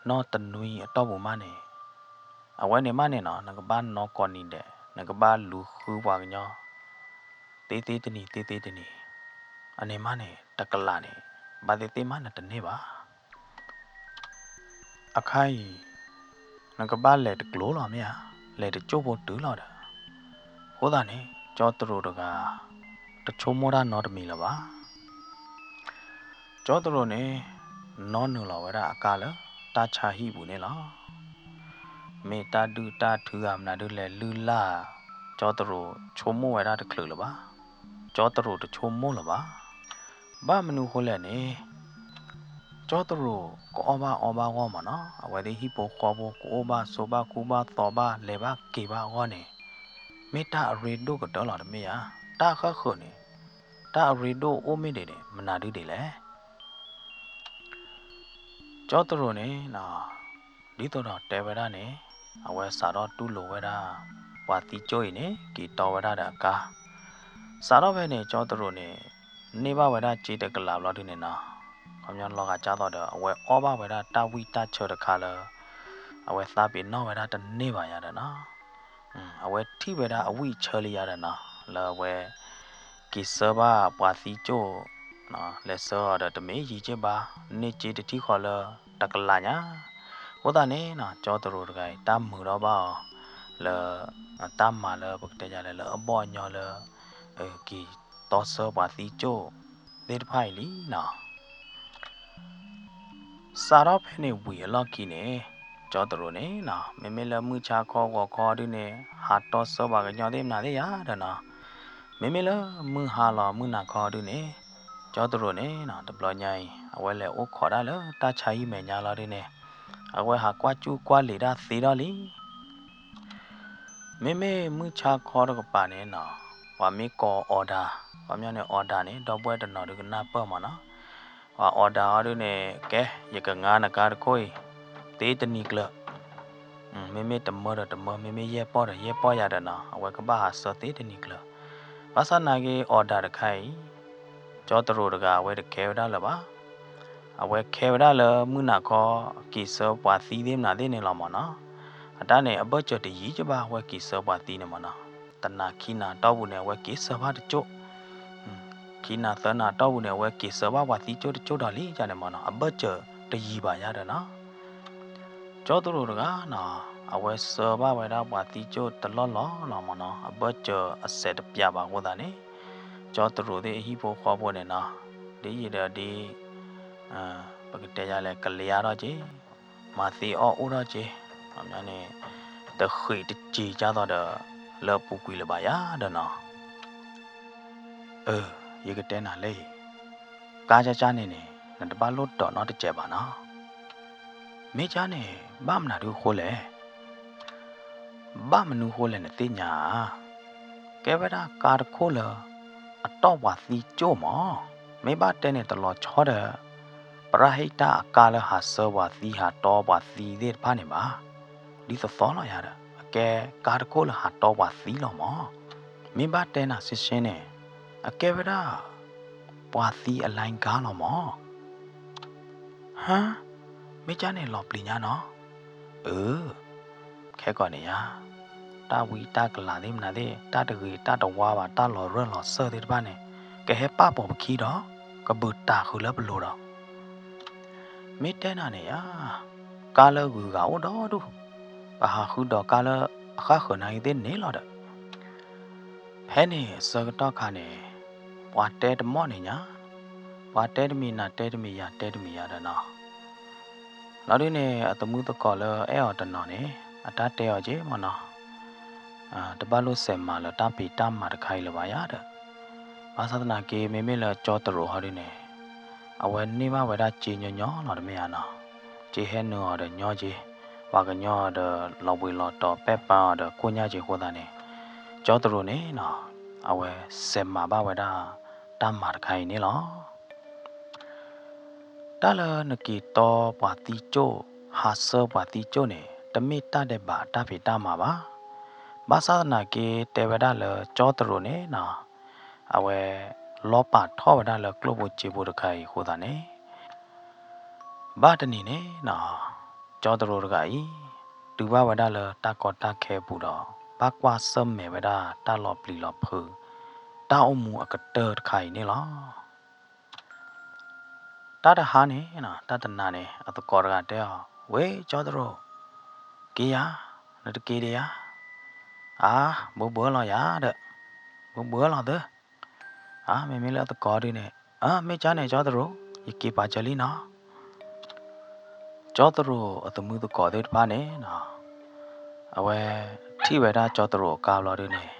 နီၣ်တနွံအတီၢ်ပူၤမးန့ၣ်, အဝဲန့ၣ်မးန့ၣ်နီၤ နကဘၣ်နီၣ်ကိးနံၤဒဲး, နကဘၣ်လူၤဃုပှၤကညီ သ့သ့တနံၤ သ့သ့တနံၤ, အန့ၣ်မးန့ၣ် တကလးန့ၣ် ဘၣ်သ့ၣ်သ့ၣ်မးနတန့ၢ်ဘၣ်. အခါအံၤ နကဘၣ်လဲၤတကျိၤလီၤမ့ၢ်ဧါ, လဲၤတကၠိၢ်ဖိတုၤလီၤဒီး, အဃိသတးန့ၣ် ကၠီတရူးတဂၤ တဆိကမိၣ်တၢ်နီတမံၤလၢၤဘၣ်. ကၠီတရူးန့ၣ် နီၣ်နုာ်လီၤဝဲဒၣ်အကါလၢတၢ်ဆါဟံၣ်ပူၤန့ၣ်လီၤ. မ့ၢ်တၢ်ဒုၣ်တၢ်ထုဂၤမနုၤဒုလဲၤလုၢ်လၢ်, ကၠီတရူးဆိကမိၣ်ဝဲဒၣ်တချုးလၢၤဘၣ်. ကၠီတရူးတဆိကမိၣ်လၢၤဘၣ်. ဘၣ်မနုၤအဃိလဲၣ်န့ၣ် ကၠီတရူးကအီၣ်ဘၣ်အီဘၣ်အဂီၢ်မၢ်နီၤ, အဝဲသ့ၣ်ဟံၣ်ဖိဃီဖိကအိၣ်ဘၣ်ဆိးဘၣ်ကူဘၣ်သိးဘၣ်လဲၤဘၣ်က့ၤဘၣ်အဂီၢ်န့ၣ်, မ့ၢ်တၢ်အရ့ဒိၣ်ကတၢၢ်လီၤတမ့ၢ်ဧါ. တၢ်ဃၣ်ဃၢၤန့ၣ် တၢ်အရ့ဒိၣ်အိၣ်မ့ၢ်ဒ်န့ၣ် မနုၤဒုဒ်လဲၣ်. ကၠီတရူးန့ၣ် ဒ်သိးဒီးတဲဝဲဒၣ်န့ၣ် အဝဲစးထီၣ်တူၢ်လိာ်ဝဲဒၣ် ပှၤသံကၠိၣ်အံၤန့ၣ် က့ၤတီဝဲဒၣ်ဒီးအကါ. စးထီၣ်ဖဲန့ၣ် ကၠီတရူးန့ၣ် န့ၢ်ဘၣ်ဝဲဒၣ်စ့တကလးဘျီဒုန့ၣ်နီၤ, ခီပညီလီၤဂာ်ကၢ်သိးဒီး အဝဲအီၣ်ဘၣ်ဝဲဒၣ်တၢ်ဝံၣ်တၢ်ဆၢတခါလၢ အဝဲသးပ့ၤနီၣ်ဝဲဒၣ်တန့ၢ်ဘၣ်ယၤဒီးနီၤ, အဝဲထံၣ်ဝဲဒၣ်အဝံၣ်အဆၢလံယၤဒီးနီၤ, လၢအဝဲ က့ၤဆှၢဘၣ်ပှၤသံကၠိၣ် လဲၤဆှၢအီၤဒီးတမ့ၢ်ယံၤက့ၢ်ဘၣ်, န့ၢ်စ့တထံၣ်ဃီလၢတကလးညါ. အဃိသတးန့ၣ်နီၤ ကၠီတရူးတဂၤအံၤ တၢ်မုာ်ထီၣ်ဘၣ်အီၤ လၢ တၢ်မၤလၢပကတဲယၤလဲၣ် လၢအဘီၣ်အညီလၢ က့ၤတီဆှၢပှၤသံကၠိၣ်သ့ၣ်တဖၣ်အံၤလံနီၤ. စးထီၣ်ဖဲန့ၣ်ဝံၤအလီၢ်ခံန့ၣ် ကၠီတရူးန့ၣ်နီၤ မ့မ့ၢ်လၢမုၢ်ဆါခီဂီၤခီဒုန့ၣ် ဟးတီဆှၢပှၤကညီသ့ၣ်မနုၤသ့ၣ်ယၤဒီးနီၤ, မ့မ့ၢ်လၢမုၢ်ဟါလီၤမုၢ်နၤခီဒုန့ၣ် ကၠီတရူးန့ၣ်နီၤ တဘျီညါအံၤ အဝဲလဲၤအိၣ်ခိးဒၣ်လၢတၢ်ဆါဟံၣ်မဲာ်ညါလီၤဒုန့ၣ် အဝဲဟးကွၢ်ကူၣ်ကွၢ်လံာ်ဒၣ်သ့ဒီၣ်လံ. မ့မ့ၢ်မုၢ်ဆါခီတကပၤန့ၣ်နီၤ ပှၤမ့ၢ်ကိးအီၣ်ဒၣ်, ခီပညီန့ၣ် အီၣ်ဒၣ်န့ၣ် ဒီပုၢ်ဝဲၢ်တနီၤဒုကနၢ်ပၢၢ်မၢ်နီၤ, ပှၤအီၣ်ဒၣ်အီၤဒုန့ၣ် ကဲ ယကငါနကါတခိၣ်အံၤ သ့တနံၤကျၢၤ, မ့မ့ၢ်တမၢဒီးတမၢ မ့မ့ၢ်ယဲၢ်ပီၢ်ဒီးယဲၢ်ပီၢ်ယၤဒီးနီၤ အဝဲကဘၣ်ဟးဆှၢသ့တနံၤကျၢၤ. ဘၣ်ဆၣ်နာ်က့အီၣ်ဒၣ်တခါအံၤ ကၠီတရူးတဂၤအဝဲတခဲဝဲဒၣ်လၢၤဘၣ်. အဝဲခဲဝဲဒၣ်လၢမုၢ်နၤခီ က့ၤဆှၢပှၤသံသ့ၣ်မနုၤသ့ၣ်န့ၣ်လီၤမၢ်နီၤ. အတၢ်န့ၣ် အဘၢၣ်စၢၤတယံၤက့ၢ်ဘၣ် အဝဲက့ၤဆှၢပှၤသံန့ၣ်မၢ်နီၤ. တနၤခံနၤတီၢ်ပူၤန့ၣ် အဝဲက့ၤဆှၢဘၣ်တကၠိၣ်, ခံနၤသၢနၤတီၢ်ပူၤန့ၣ် အဝဲက့ၤဆှၢဘၣ်ပှၤသံကၠိၣ်တကၠိၣ်ဒီးလံယၤန့ၣ်မၢ်နီၤ. အဘၢၣ်စၢၤတယံၤဘၣ်ယၤဒီးနီၤ ကၠီတရူးတဂၤနီၤ အဝဲဆှၢဘၣ်ဝဲဒၣ်ပှၤသံကၠိၣ်တလီၢ်လီၢ်လီၤမၢ်နီၤ. အဘၢၣ်စၢၤအစဲးတပျးဘၣ်အဃိသတးန့ၣ် ကၠီတရူးသ့ၣ်အဟံၣ်ဖိဃီဖိန့ၣ်နီၤ ဒ်ယံၤဒီးဒ် ပကတဲယၤလဲၣ် ကလံၤအါထီၣ်က့ၤ ပှၤသံအီၣ်အိၣ်ထီၣ်က့ၤ, န့ၣ် တဃံးတစံၤကၢ်သိးဒီး လၢအပူၤကွံာ်လၢၤဘၣ်ယၤဒီးနီၤ. အၢ ယကတဲနၤလၢအံၤ, ကါကၢ်ကၢ်န့ၣ်န့ၣ် နတဘၣ်လိၣ်ဒိးနီတစဲးဘၣ်နီၤ. မ့ၢ်ကၢ်န့ၣ် ဘၣ်မနုၤဒုအဃိလဲၣ် ဘၣ်မနုၤအဃိလဲၣ်နသ့ၣ်ညါဧါ. ကဲဝဲဒၣ်ကါတခိၣ်လၢ အတီၢ်ပှၤသံကၠိၣ်မး, မ့ၢ်ဘၣ်တဲန့ၣ်တလီၤဆီဒီး ပရၤဟံးတၢ်အကါလၢဟးဆှၢပှၤသံ ဟးတီပှၤသံသ့ၣ်တဖၣ်န့ၣ်ဘၣ်. ဒ်သိးသိးလီၤယၤဒီး အကဲကါတခိၣ်လၢဟးတီပှၤသံလီၤမး. မ့ၢ်ဘၣ်တဲနၤရှင်းရှင်းန့ၣ် အကဲဝဲဒၣ် ပှၤသံအလိုင်းကါလီၤမး. ဟါ, မ့ၢ်ကၢ်န့ၣ်လီၤပျံၤညါနီၤ. အၢ, ခဲကီးန့ၣ်ယါ, တၢ်ဝံတၢ်ကလၤသ့ၣ်မနုၤသ့ၣ် တၢ်တဂ့ၤတၢ်တဝါဘၣ် တၢ်လီၤရၢၢ်လီၤစၢၢ်သ့ၣ်တဖၣ်န့ၣ် ကဟဲပာ်ပိာ်ပခံဒီး ကဘုးတၢ်ဃုာ်လၢပလိၤဒီး မ့ၢ်တဲနၤန့ၣ်ယါ, ကါလၢဂုၤဂၤအိၣ်ဒီဒူၣ်, ပဟးဃုဒီးကါလၢအဃၣ်ဃၢၤနၤဂ့ၤသ့ၣ်န့ၣ်လီၤဒီး ဖဲန့ၣ်အဆၢကတီၢ်ခါန့ၣ် ပှၤတဲတမီၢ်န့ၣ်ညါ, ပှၤတဲတမံၤနၤတဲတမံၤယၤတဲတမံၤယၤဒီးနီၤ. လီၤဒုန့ၣ် အသမုသကိးလၢအဲၣ်အီၤတနီၤန့ၣ် အတၢ်တဲအီၤက့မးနီၤ, တဘၣ်လိၣ်စဲးမၤလၢတၢ်ဖံးတၢ်မၤတခါအံၤလၢၤဘၣ်ယၤဒီး, ဘၣ်ဆၣ်သနာ်က့ မ့မ့ၢ်လၢကၠီတရိးဟီဒုန့ၣ် အဝဲန့ၢ်ဘၣ်ဝဲဒၣ်စ့ညီညီလီၤတမ့ၢ်ဧါနီၤ, စ့ဟဲနုာ်အီၤဒီးညီက့, ပှၤကညီအီၤဒီးလီၤဘှံးလီၤတီၤ ပဲၣ်ပာ်အီၤဒီးကိၣ်ညါက့အဃိသတးန့ၣ်, ကၠီတရိးန့ၣ်နီၤ, အဝဲစဲးမၤဘၣ်ဝဲဒၣ် တၢ်မၤတခါအံၤန့ၣ်လီၤ. တၢ်လၢနက့ၤတီပှၤသံကၠိၣ်, ဟးဆှၢပှၤသံကၠိၣ်န့ၣ် တမ့ၢ်တၢ်ဒဲးဘးတၢ်ဖံးတၢ်မၤဘၣ်. ဘၣ်ဆၣ်သနာ်က့တဲဝဲဒၣ်လၢကၠီတရိးန့ၣ်နီၤ, အဝဲလီပာ်ထီၣ်ဝဲဒၣ်လၢကျိၣ်ဖိစ့ဖိတခါအံၤအဃိသတးန့ၣ်, ဘၣ်တနံၤန့ၣ်နီၤ, ကၠီတရိးတဂၤအံၤ တုၤဘၣ်ဝဲဒၣ်လၢတၢ်ကီတၢ်ခဲအပူၤဒီး ဘၣ်ကွၢ်ဆၢၣ်မဲာ်ဝဲဒၣ်တၢ်လီၤပျံၤလီၤဖုး တၢ်အိၣ်မူအကတၢၢ်တခါအံၤန့ၣ်လီၤ. တၢ်တဟါန့ၣ်, တၢ်တနၤန့ၣ် အသကိးတဂၤတဲအီၤ, ဝ့ၢ်ကၠီတရိး, က့ၤယၤ, နတက့ၤဒံးဧါ. အါ, ဘၣ်ဘၣ်လီၤယၤဒီး, ဘၣ်ဘၣ်လီၤသၢ. အါ, မ့မ့ၢ်လၢအသကိးဒုန့ၣ်, အၢ မ့ၢ်ကၢ်န့ၣ် ကၠီတရိး, ယက့ၤပာ်စၢၤလံနီၤ. ကၠီတရိးအသမုသကိးသ့ၣ်တဖၣ်န့ၣ်နီၤ, အဝဲထံၣ်ဝဲဒၣ်ကၠီတရိးအကါဘျီဒုန့ၣ်,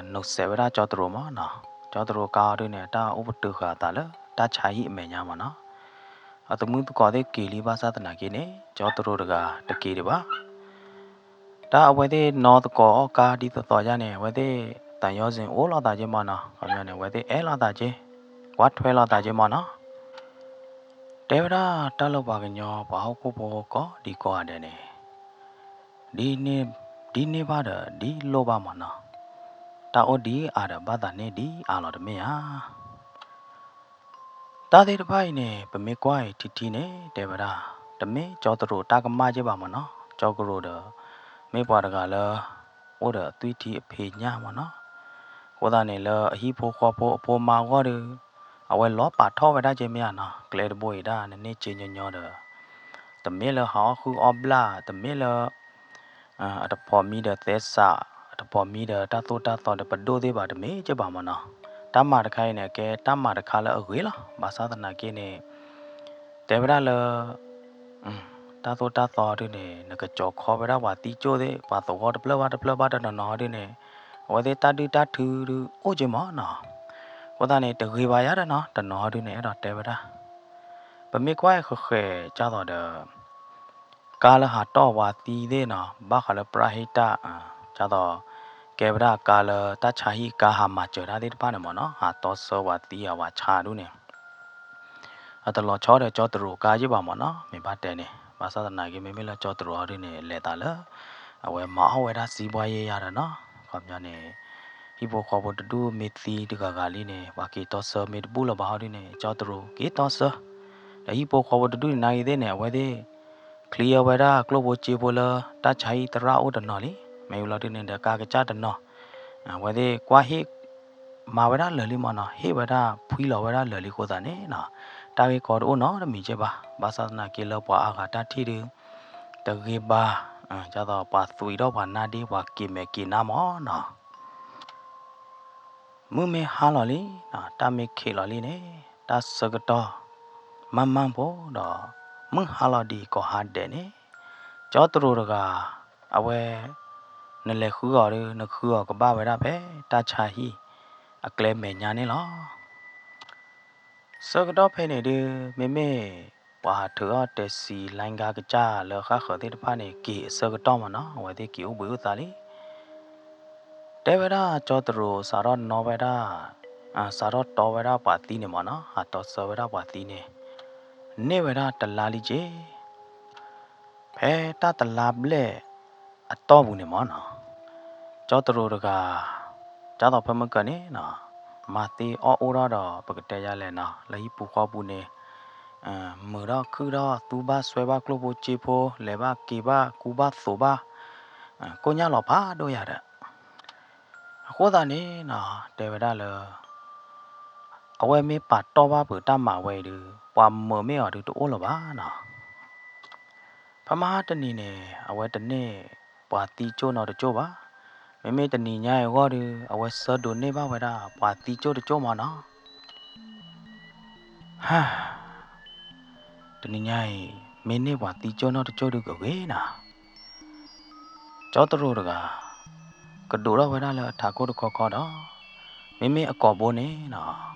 နီၤစဲးဝဲဒၣ်ကၠီတရိးမးနီၤ, ကၠီတရိးအကါအီၤဒုန့ၣ် အတၢ်အိၣ်ပတုာ်ဃာ်အသးလၢတၢ်ဆါဟံၣ်အမဲာ်ညါမးနီၤ. အသမုသကိးသ့ၣ်က့ၤလံဘၣ်ဆၣ်သနာ်က့န့ၣ် ကၠီတရိးတဂၤတက့ၤဒံးဘၣ်. တၢ်အဝဲသ့ၣ်နီၢ်သကိးအီၣ်ကါဒ်သိးသိးယါန့ၣ် အဝဲသ့ၣ်သးယီၤစ့ၣ်အိၣ်လိာ်သးက့မးနီၤ, ခီပညီန့ၣ် အဝဲသ့ၣ်အဲၣ်လိာ်သးက့, ကွၢ်ထွဲလိာ်သးက့မးနီၤ. တဲဝဲဒၣ်တၢ်လၢပှၤကညီပှၤဟီၣ်ခိၣ်ဖိကိးဒံကိးဂၤဒဲးန့ၣ်, ဒ်န့ၢ်ဘၣ်ဒီးဒ်လိၣ်ဘၣ်မးနီၤ, တၢ်အိၣ်ဒ်အါဒီးဘၣ်သးန့ၢ်ဒ်အါလီၤတမ့ၢ်ဧါ. တၢ်သ့ၣ်တဖၣ်အံၤန့ၣ် ပမ့ၢ်ကွၢ်အံၤထံထံန့ၣ် တဲဝဲဒၣ်, တမ့ၢ်ကၠီတရိးတၢ်ကမၣ်က့ဘၣ်မးနီၤ, ကၠီတရိးဒီး မ့ၢ်ပှၤတဂၤလၢ အိၣ်ဒီးအသွံၣ်ထံအဖံးညၣ်မးနီၤ, အဃိသတးန့ၣ်လၢအဟံၣ်ဖိဃီဖိအဖိမါအဂီၢ်ဒီး အဝဲလီၤပာ်ထီၣ်ဝဲဒၣ်က့မ့ၢ်ဧါနီၤ, ကျဲတဘိအံၤဒၣ်နန့ၢ်စ့ညီညီဒီး တမ့ၢ်လၢဟးအီၣ်ဃုအီၣ်ဘျၣ်, တမ့ၢ်လၢ အတဖိးမံဒီးသဲစး, အတဖိးမံဒီးတၢ်သိၣ်တၢ်သီဒီးပဒိၣ်သ့ၣ်ဘၣ်တမ့ၢ်က့ဘၣ်မးနီၤ, တၢ်မၤတခါအံၤန့ၣ် အကဲတၢ်မၤတခါလၢအဂ့ၤလီၤ. ဘၣ်ဆၣ်သနာ်က့န့ၣ် တဲဝဲဒၣ်လၢ တၢ်သိၣ်တၢ်သီဒုန့ၣ် နကကၠီၤခီဝဲဒၣ်ပှၤသံကၠိၣ်သ့ၣ် ပှၤသဝီတဖျၢၣ်ဘၣ်တဖျၢၣ်ဘၣ်တနီၤနီၤဒုန့ၣ် အဝဲသ့ၣ်တၢ်ဒုၣ်တၢ်ထုဒုအိၣ်က့မးနီၤ, အဃိသတးန့ၣ် တဂ့ၤဘၣ်ယၤဒီးနီၤ, တနီၤဒုန့ၣ် အဲၣ်ဒိးတဲဝဲဒၣ် ပမ့ၢ်ကွၢ်ဃဲးဃဲးကၢ်သိးဒီး ကါလၢဟးတီၢ်ဝၤသံသ့ၣ်နီၤ, ဘၣ်ဃးလၢပရၤဟ့ၣ်တၢ် ကၢ်သိး ကဲဝဲဒၣ်ကါလၢတၢ်ဆါဟံၣ်ကါဟးမၤစၢၤတၢ်သ့ၣ်တဖၣ်န့ၣ်မးနီၤ, ဟးတီဆၢဝၤသံအဝၤဆါဒုန့ၣ် အတလီၤဆီဒီးကၠီတရိးကါယ့ၢ်ဘၣ်မးနီၤ, မ့ၢ်ဘၣ်တဲန့ၣ် ဘၣ်ဆၣ်သနာ်က့ မ့မ့ၢ်လၢကၠီတရိးအီၤဒုန့ၣ် လဲၤသးလၢ အဝဲမၤအီၣ်ဝဲဒၣ်စံးဘှါယဲယၤဒီးနီၤ, ခီပညီန့ၣ် ဟံၣ်ဖိဃီဖိတဒူၣ်မ့ၢ်သံတဂၤဂၤလံန့ၣ် ပှၤက့ၤတီဆၢမ့ၢ်တဘူၣ်လၢၤဘၣ်ဟီဒုန့ၣ် ကၠီတရိးက့ၤတီဆၢ, ဒီးဟံၣ်ဖိဃီဖိတဒူၣ်န့ၣ် နာ်ဂ့ၤသ့ၣ်န့ၣ် အဝဲသ့ၣ် ချံအီၤဝဲဒၣ်ကျိၣ်ဖိစ့ဖိလၢ တၢ်ဆါဟံၣ်သရၣ်အိၣ်တနီၤလံ, မ့ၢ်ဝံၤလီၤဒုန့ၣ်ဒီးကါကစၢ်တနီၤ, အဝဲသ့ၣ်ကွၢ်ဟ့ၣ် မၤဝဲဒၣ်လၢာ်လံမးနီၤ, ဟ့ၣ်ဝဲဒၣ်ဖှံလီၤဝဲဒၣ်လၢာ်လံအဃိသတးန့ၣ်နီၤ, တၢ်ဂ့ၢ်ကီတအိၣ်နီတမံၤက့ဘၣ်, ဘၣ်ဆၣ်သနာ်က့လၢပှၤအါဂၤတၢ်ထံၣ်ဒု တဂ့ၤဘၣ်, ကၢ်သိးပှၤသွံးထီၣ်ပှၤနါဒ့ ပှၤက့ၤမဲာ်က့ၤနါမးနီၤ မုၢ်မ့ၢ်ဟါလီၤလံ, တၢ်မ့ၢ်ခံးလီၤလံန့ၣ်, တၢ်ဆၢကတီၢ် မၢ်မၢ်ဖိဒီး မုၢ်ဟါလီၤဒံးကိးဟါဒဲးန့ၣ်, ကၠီတရူးတဂၤ, အဝဲ, နလဲၤဃုအီၤဒီး နဃုအီၤကဘၣ်ဝဲဒၣ်ဖဲတၢ်ဆါဟံၣ်အကျဲမဲာ်ညါန့ၣ်လီၤ. ဆၢကတီၢ်ဖဲန့ၣ်ဒုး မ့မ့ၢ်ပှၤဟးထုးအီၣ်တဲၤစံလါကါကစၢ်လၢဃၣ်ဃၢၤသ့ၣ်တဖၣ်န့ၣ် က့ၤအဆၢကတီၢ်မးနီၤ, အဝဲသ့ၣ်က့ၤအိၣ်ဘှံးအိၣ်သါလံ. တဲဝဲဒၣ်ကၠီတရူးစးထီၣ်နီၣ်ဝဲဒၣ်, စးထီၣ်တီဝဲဒၣ်ပှၤသံန့ၣ်မးနီၤ, ဟးတီဆၢဝဲဒၣ်ပှၤသံန့ၣ်, န့ၢ်ဝဲဒၣ်တလါလံက့ၤ ဖဲတၢ်တလါဘျဲၣ်အတီၢ်ပူၤန့ၣ်မးနီၤ, ကၠီတရူးတဂၤ, ကၠီသိးဖၢမုၢ်ကၢန့ၣ်နီၤ, မၤသ့အီၣ်အိၣ်ထီၣ်ဒီး ပကတဲယါလဲၣ်နီၤ, လၢဟံၣ်ပူၤဃီပူၤန့ၣ်, မုာ်ထီၣ်ခုၣ်ထီၣ် သူဘၣ်စွဲဘၣ်ကျိၣ်ဖိစ့ဖိ လဲၤဘၣ်က့ၤဘၣ် ကူဘၣ်သိးဘၣ်, ကိညၢ်လီၤဖးဒိၣ်ယၤဒီး, အဃိသတးန့ၣ်နီၤ တဲဝဲဒၣ်လၢ အဝဲမ့ၢ်ပာ်တီၢ်ဘၣ်ပှၤတၢ်မၤဝဲအံၤဒီး ပှၤမုာ်မ့ၢ်အီၤဒီးတအိၣ်လၢၤဘၣ်နီၤ. ဖဲမဟါတနံၤန့ၣ် အဝဲတန့ၢ်ပှၤသံကၠိၣ်နီတကၠိၣ်ဘၣ်. မ့မ့ၢ်တနံၤညါအံၤအဂီၢ်ဒီး အဝဲဆၢဒိးန့ၢ်ဘၣ်ဝဲဒၣ်ပှၤသံကၠိၣ်တကၠိၣ်မးနီၤ. ဟါ, တနံၤညါအံၤ မ့ၢ်န့ၢ်ပှၤသံကၠိၣ်နီတကၠိၣ်ဒုးကဂ့ၤနီၤ. ကၠီတရူးတဂၤ ကဒိးထီၣ်ဝဲဒၣ်လၢအထးခိၣ်တခီခီဒီး, မ့မ့ၢ်အကိာ်ဘိန့ၣ်နီၤ,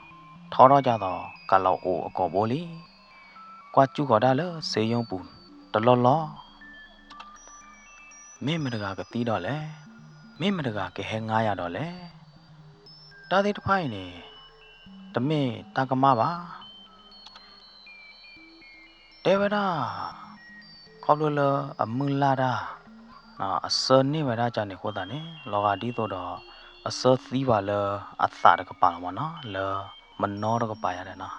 ထီထီၣ်ဒ်သိးကလီၤအိးအကိာ်ဘိလံ. ကွၢ်စူၣ်ဃီၤဒၣ်လၢစ့ယိပူၤတလီၢ်လီၢ်, မ့ၢ်မတဂၤကသံဒီးလဲၣ်, မ့ၢ်မတဂၤကဟဲငါယၤဒီးလဲၣ်. တၢ်သ့ၣ်တဖၣ်အံၤန့ၣ် တမ့ၢ်တၢ်ကမၣ်ဘၣ်. တဲဝဲဒၣ် ခီဖျိလၢအမုၢ်လၢ်တၢ်, အဆၢန့ၢ်ဝဲဒၣ်ကန့ၣ်အဃိသတးန့ၣ် လီၤဂာ်ဒ်သိးဒီး အဆၢသံပှၤလၢအသးတကပၤလီၤမးနီၤ, လၢမနီတကပၤယါဒီးနီၤ,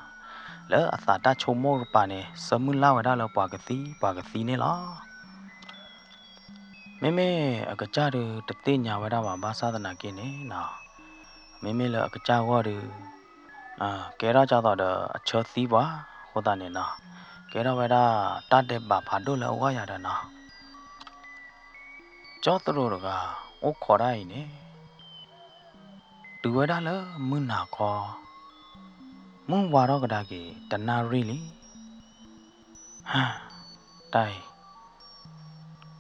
လၢအသးတၢ်ဆိကမိၣ်တကပၤန့ၣ် ဆၢမုၢ်လၢ်ဝဲဒၣ်လၢပှၤကသံ ပှၤကသံန့ၣ်လီၤ. မ့မ့ၢ်အကစၢ်ဒုးတသ့ၣ်ညါဝဲဒၣ်ဘၣ် ဘၣ်ဆၣ်သနာ်က့န့ၣ်နီၤ, မ့မ့ၢ်လၢအကစၢ်အဂီၢ်ဒီး ကဲထီၣ်ဒ်သိးဒီးအဆၢသံပှၤအဃိသတးန့ၣ်နီၤ, ကဲထီၣ်ဝဲဒၣ်တၢ်ဒဲးဘးဖးဒိၣ်လၢအဂီၢ်ယၤဒီးနီၤ, ကၠီတရူးတဂၤ အိၣ်ခိးတၢ်အံၤန့ၣ် တုၤဝဲဒၣ်လၢမုၢ်နၤခီ, မုၢ်ဝါထီၣ်ကဒါက့ၤတနၣ်ရံၣ်လံ. ဟါ, တၢ်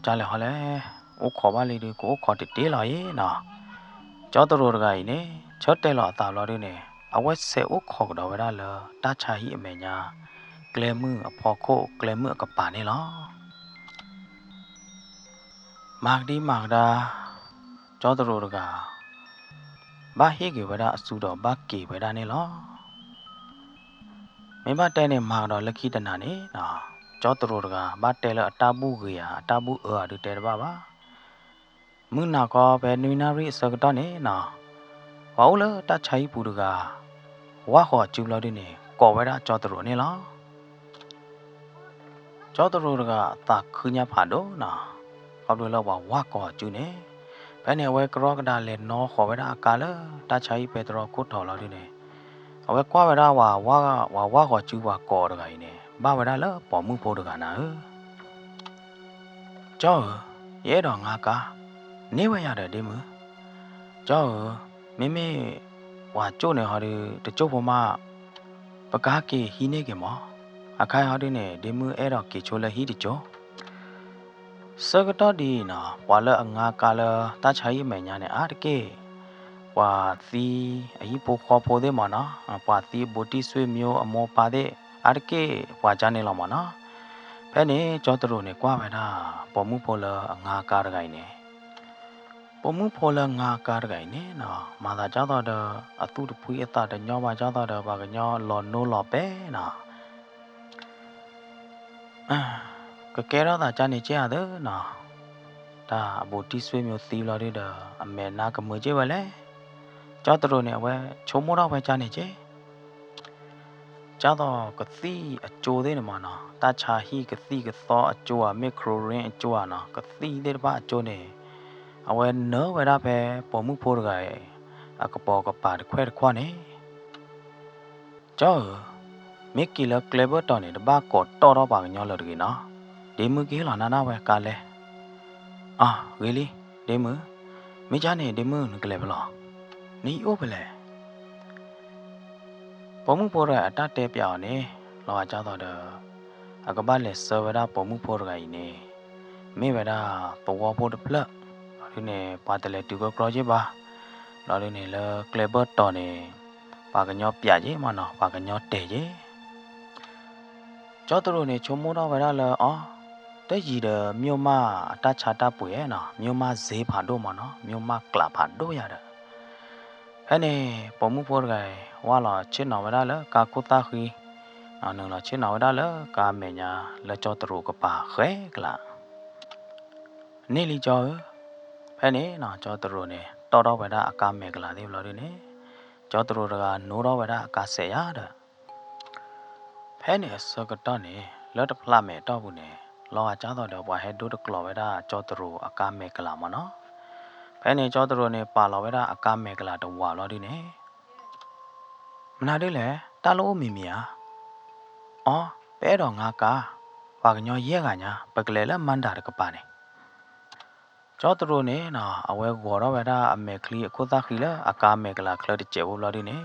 အံၤ ကလဲၤဟီလဲၣ်, အိၣ်ခိးဘၣ်လံဒီး ကအိၣ်ခိးတတ့ၢ်လီၤအံၤနီၤ. ကၠီတရူးတဂၤအံၤန့ၣ် ဆၢတဲာ်လီၤအသးဘျီဒုန့ၣ် အဝဲဆဲးအိၣ်ခိးကဒီးဝဲဒၣ်လၢတၢ်ဆါဟံၣ်အမဲာ်ညါ, ကျဲမုၢ်အဖီခိၣ် ကျဲမုၢ်အကပၤန့ၣ်လီၤ. မၤကဒံမၤကဒါ, ကၠီတရူးတဂၤ ဘၣ်ဟ့ၣ်က့ၤဝဲဒၣ်အစုဒီးဘၣ်က့ၤဝဲဒၣ်န့ၣ်လီၤ. မ့ၢ်ဘၣ်တဲန့ၣ် မၤကဒီးလၢခံတနၤန့ၣ်, ကၠီတရူးတဂၤ ဘၣ်တဲလၢအတၢ်ဘူၣ်ဂ့ၤဧါ အတၢ်ဘူၣ်အၢဧါဒုးတဲတဘၣ်ဘၣ်. မုၢ်နၤခီဖဲနွံနၣ်ရံၣ်အဆၢကတီၢ်န့ၣ်နီၤ, ပှၤအိၣ်လၢတၢ်ဆါဟံၣ်ပူၤတဂၤ ဝၢ်ဃီၤစုဘျီဒုန့ၣ် ကိးဝဲဒၣ်ကၠီတရူးန့ၣ်လီၤ. ကၠီတရူးတဂၤအသးခုညါဖးဒိၣ်နီၤ, ခီဖျိလၢပှၤဝၢ်ကိးစုန့ၣ်, ဖဲန့ၣ်အဝဲကရီကဒါလဲၤနီၣ်ဃီၤဝဲဒၣ်အကါလၢတၢ်ဆါဟံၣ်ပဲတြီခိၣ်ထီၣ်လီၤဒုန့ၣ်, အဝဲကွၢ်ဝဲဒၣ် ပှၤဝၢ်ဃီၤစုပှၤကိးတဂၤအံၤန့ၣ် ဘၣ်ဝဲဒၣ်လၢပိာ်မုၣ်ဖိတဂၤနၤဧၢ ကၠီဧၢ, ယအဲၣ်ဒိးငါကါ, န့ၢ်ဝဲယၤဒီးဒ့မုၣ်. ကၠီဧၢ, မ့မ့ၢ်ပှၤကၠိၣ်န့ၣ်ဟီဒီး တကၠိၣ်ဖိမး, ပကဟးက့ၤဟံးန့ၢ်က့ၤမး, အခါအံၤဟီဒုန့ၣ် ဒ့မုၣ်အဲၣ်ဒိးက့ၤဆိလၢဟံၣ်တကၠိၣ် ဆၢကတီၢ်ဒ်အံၤနီၤ ပှၤလၢအငါကါလၢတၢ်ဆါဟံၣ်အမဲာ်ညါန့ၣ် အါတက့ၢ် ပှၤသံအဟံၣ်ဖိဃီဖိသ့ၣ်မးနီၤ, ပှၤသံအဘူးတံၢ်ဆွေမျိုးအမိၢ်ပၢ်သ့ၣ် အါတက့ၢ်ပှၤကါန့ၣ်လီၤမးနီၤ. ဖဲန့ၣ် ကၠီတရူးန့ၣ် ကွၢ်ဝဲဒၣ် ပိာ်မုၣ်ဖိလၢအငါကါတဂၤအံၤန့ၣ် ပိာ်မုၣ်ဖိလၢငါကါတဂၤအံၤန့ၣ်နီၤ မၤသးဒ်သိးဒီး အသူၣ်တဖှံအသးတညီဘၣ်ဒ်သိးဒီး ပှၤကညီလီၤနိလီၤပဲနီၤ ကကဲထီၣ်သးကါန့ၣ်ကဲဧါသၢနီၤ, တၢ်အဘူးတံၢ်ဆွေမျိုးသံဘျီဒုဒီး အမဲာ်နါကမုာ်က့ၢ်ဝဲလဲၣ်. ကၠီတရူးန့ၣ် အဝဲဆိကမိၣ်ထီၣ်ဝဲကါန့ၣ်က့ၢ် ဒ်သိးကသံၣ်အကၠိသ့ၣ်န့ၣ်မးနီၤ, တၢ်ဆါဟံၣ်ကသံၣ်ကသီအကၠိဧါ မ့ၢ် chlorine အကၠိဧါနီၤ, ကသံၣ်သ့ၣ်တဖၣ်အကၠိန့ၣ် အဝဲနၢဝဲဒၣ်ဖဲပိာ်မုၣ်ဖိတဂၤအံၤ အကပိာ်ကပၤတခွဲၣ်တခွဲၣ်န့ၣ် ကၠီဧၢ, မ့ၢ်က့ၤလၢကျဲဘၢၣ်တီၤန့ၣ် တဘၣ်ကိးတီၢ်ထီၣ်ပှၤကညီလၢၤတဂ့ၤနီၤ, ဒ့မုၣ်ကဟ့ၣ်လီၤနၤဒၣ်ဝဲကါလဲၣ်. အၢ ဂ့ၤလံ, ဒ့မုၣ်, မ့ၢ်ကါန့ၣ် ဒ့မုၣ်နကလဲၤဖဲလဲၣ်, နဟံၣ်အိၣ်ဖဲလဲၣ်. ပိာ်မုၣ်ဖိတဂၤအတၢ်တဲပျးအီၤန့ၣ် လီၤဂာ်ဒ်သိးဒီး အကဘၣ်လဲၤဆှၢဝဲဒၣ်ပိာ်မုၣ်ဖိတဂၤအံၤန့ၣ် မ့ၢ်ဝဲဒၣ်သဝီဖိတဖျၢၣ်, ဘျီဒုန့ၣ် ပှၤတလဲၤတုၤကီကီက့ဘၣ်, ဘျီဒုန့ၣ် လၢကျဲဘၢၣ်တီၤန့ၣ် ပှၤကညီပျးက့မ့ၢ်နီၤ, ပှၤကညီတဲာ်က့ ကၠီတရူးန့ၣ် ဆိကမိၣ်ထီၣ်ဝဲဒၣ်လၢ အီ, တယံၤဒီး မၠိၣ်မၢ်အတၢ်ဆါတၢ်ပှ့ၤနီၤ, မၠိၣ်မၢ်စ့ဖးဒိၣ်မ့ၢ်နီၤ, မၠိၣ်မၢ်ကျးဖးဒိၣ်ယၤဒီး ဖဲန့ၣ် ပိာ်မုၣ်ဖိတဂၤအံၤ ဝၢ်လီၤဆ့ၣ်နီၤဝဲဒၣ်လၢကါခိၣ်သၣ်ဃံ, နုာ်လီၤဆ့ၣ်နီၤဝဲဒၣ်လၢကါမဲာ်ညါ လၢကၠီတရူးကပၤဃဲကလး န့ၢ်လံကၠီဧၢ, ဖဲန့ၣ်နီၤ ကၠီတရူးန့ၣ် တီၣ်ထီၣ်ဝဲဒၣ်အကါမဲာ်ကလးသ့ၣ်ဘျီဒုန့ၣ်, ကၠီတရူးတဂၤနိထီၣ်ဝဲဒၣ်အကါစဲးယၤဒီး ဖဲန့ၣ်အဆၢကတီၢ်န့ၣ် လၢတဖျးမဲာ်တီၢ်ပူၤန့ၣ် လီၤဂာ်ကၢ်သိးဒီးပှၤဟဲဒိတကျိၤဝဲဒၣ်ကၠီတရူးအကါမဲာ်ကလးမ့ၢ်နီၤ, ဖဲန့ၣ်ကၠီတရူးန့ၣ် ပာ်လီၤဝဲဒၣ်အကါမဲာ်ကလးတဝးဘျီဒုန့ၣ် မနုၤဒ်လဲၣ်, တၢ်လၢအိၣ်မံၤမံၤဧါ, အီ, ပအဲၣ်ဒိးငါကါ, ပှၤကညီယဲၢ်ဂၤညါ ပကလဲၤလၢမၤဒၣ်တကပၤန့ၣ် ကၠီတရူးန့ၣ်နီၤ အဝဲဂီၤထီၣ်ဝဲဒၣ်အမဲာ်ချံအခိၣ်သၣ်ဃံလၢအကါမဲာ်ကလးချၢတစဲးဖိဘျီဒုန့ၣ်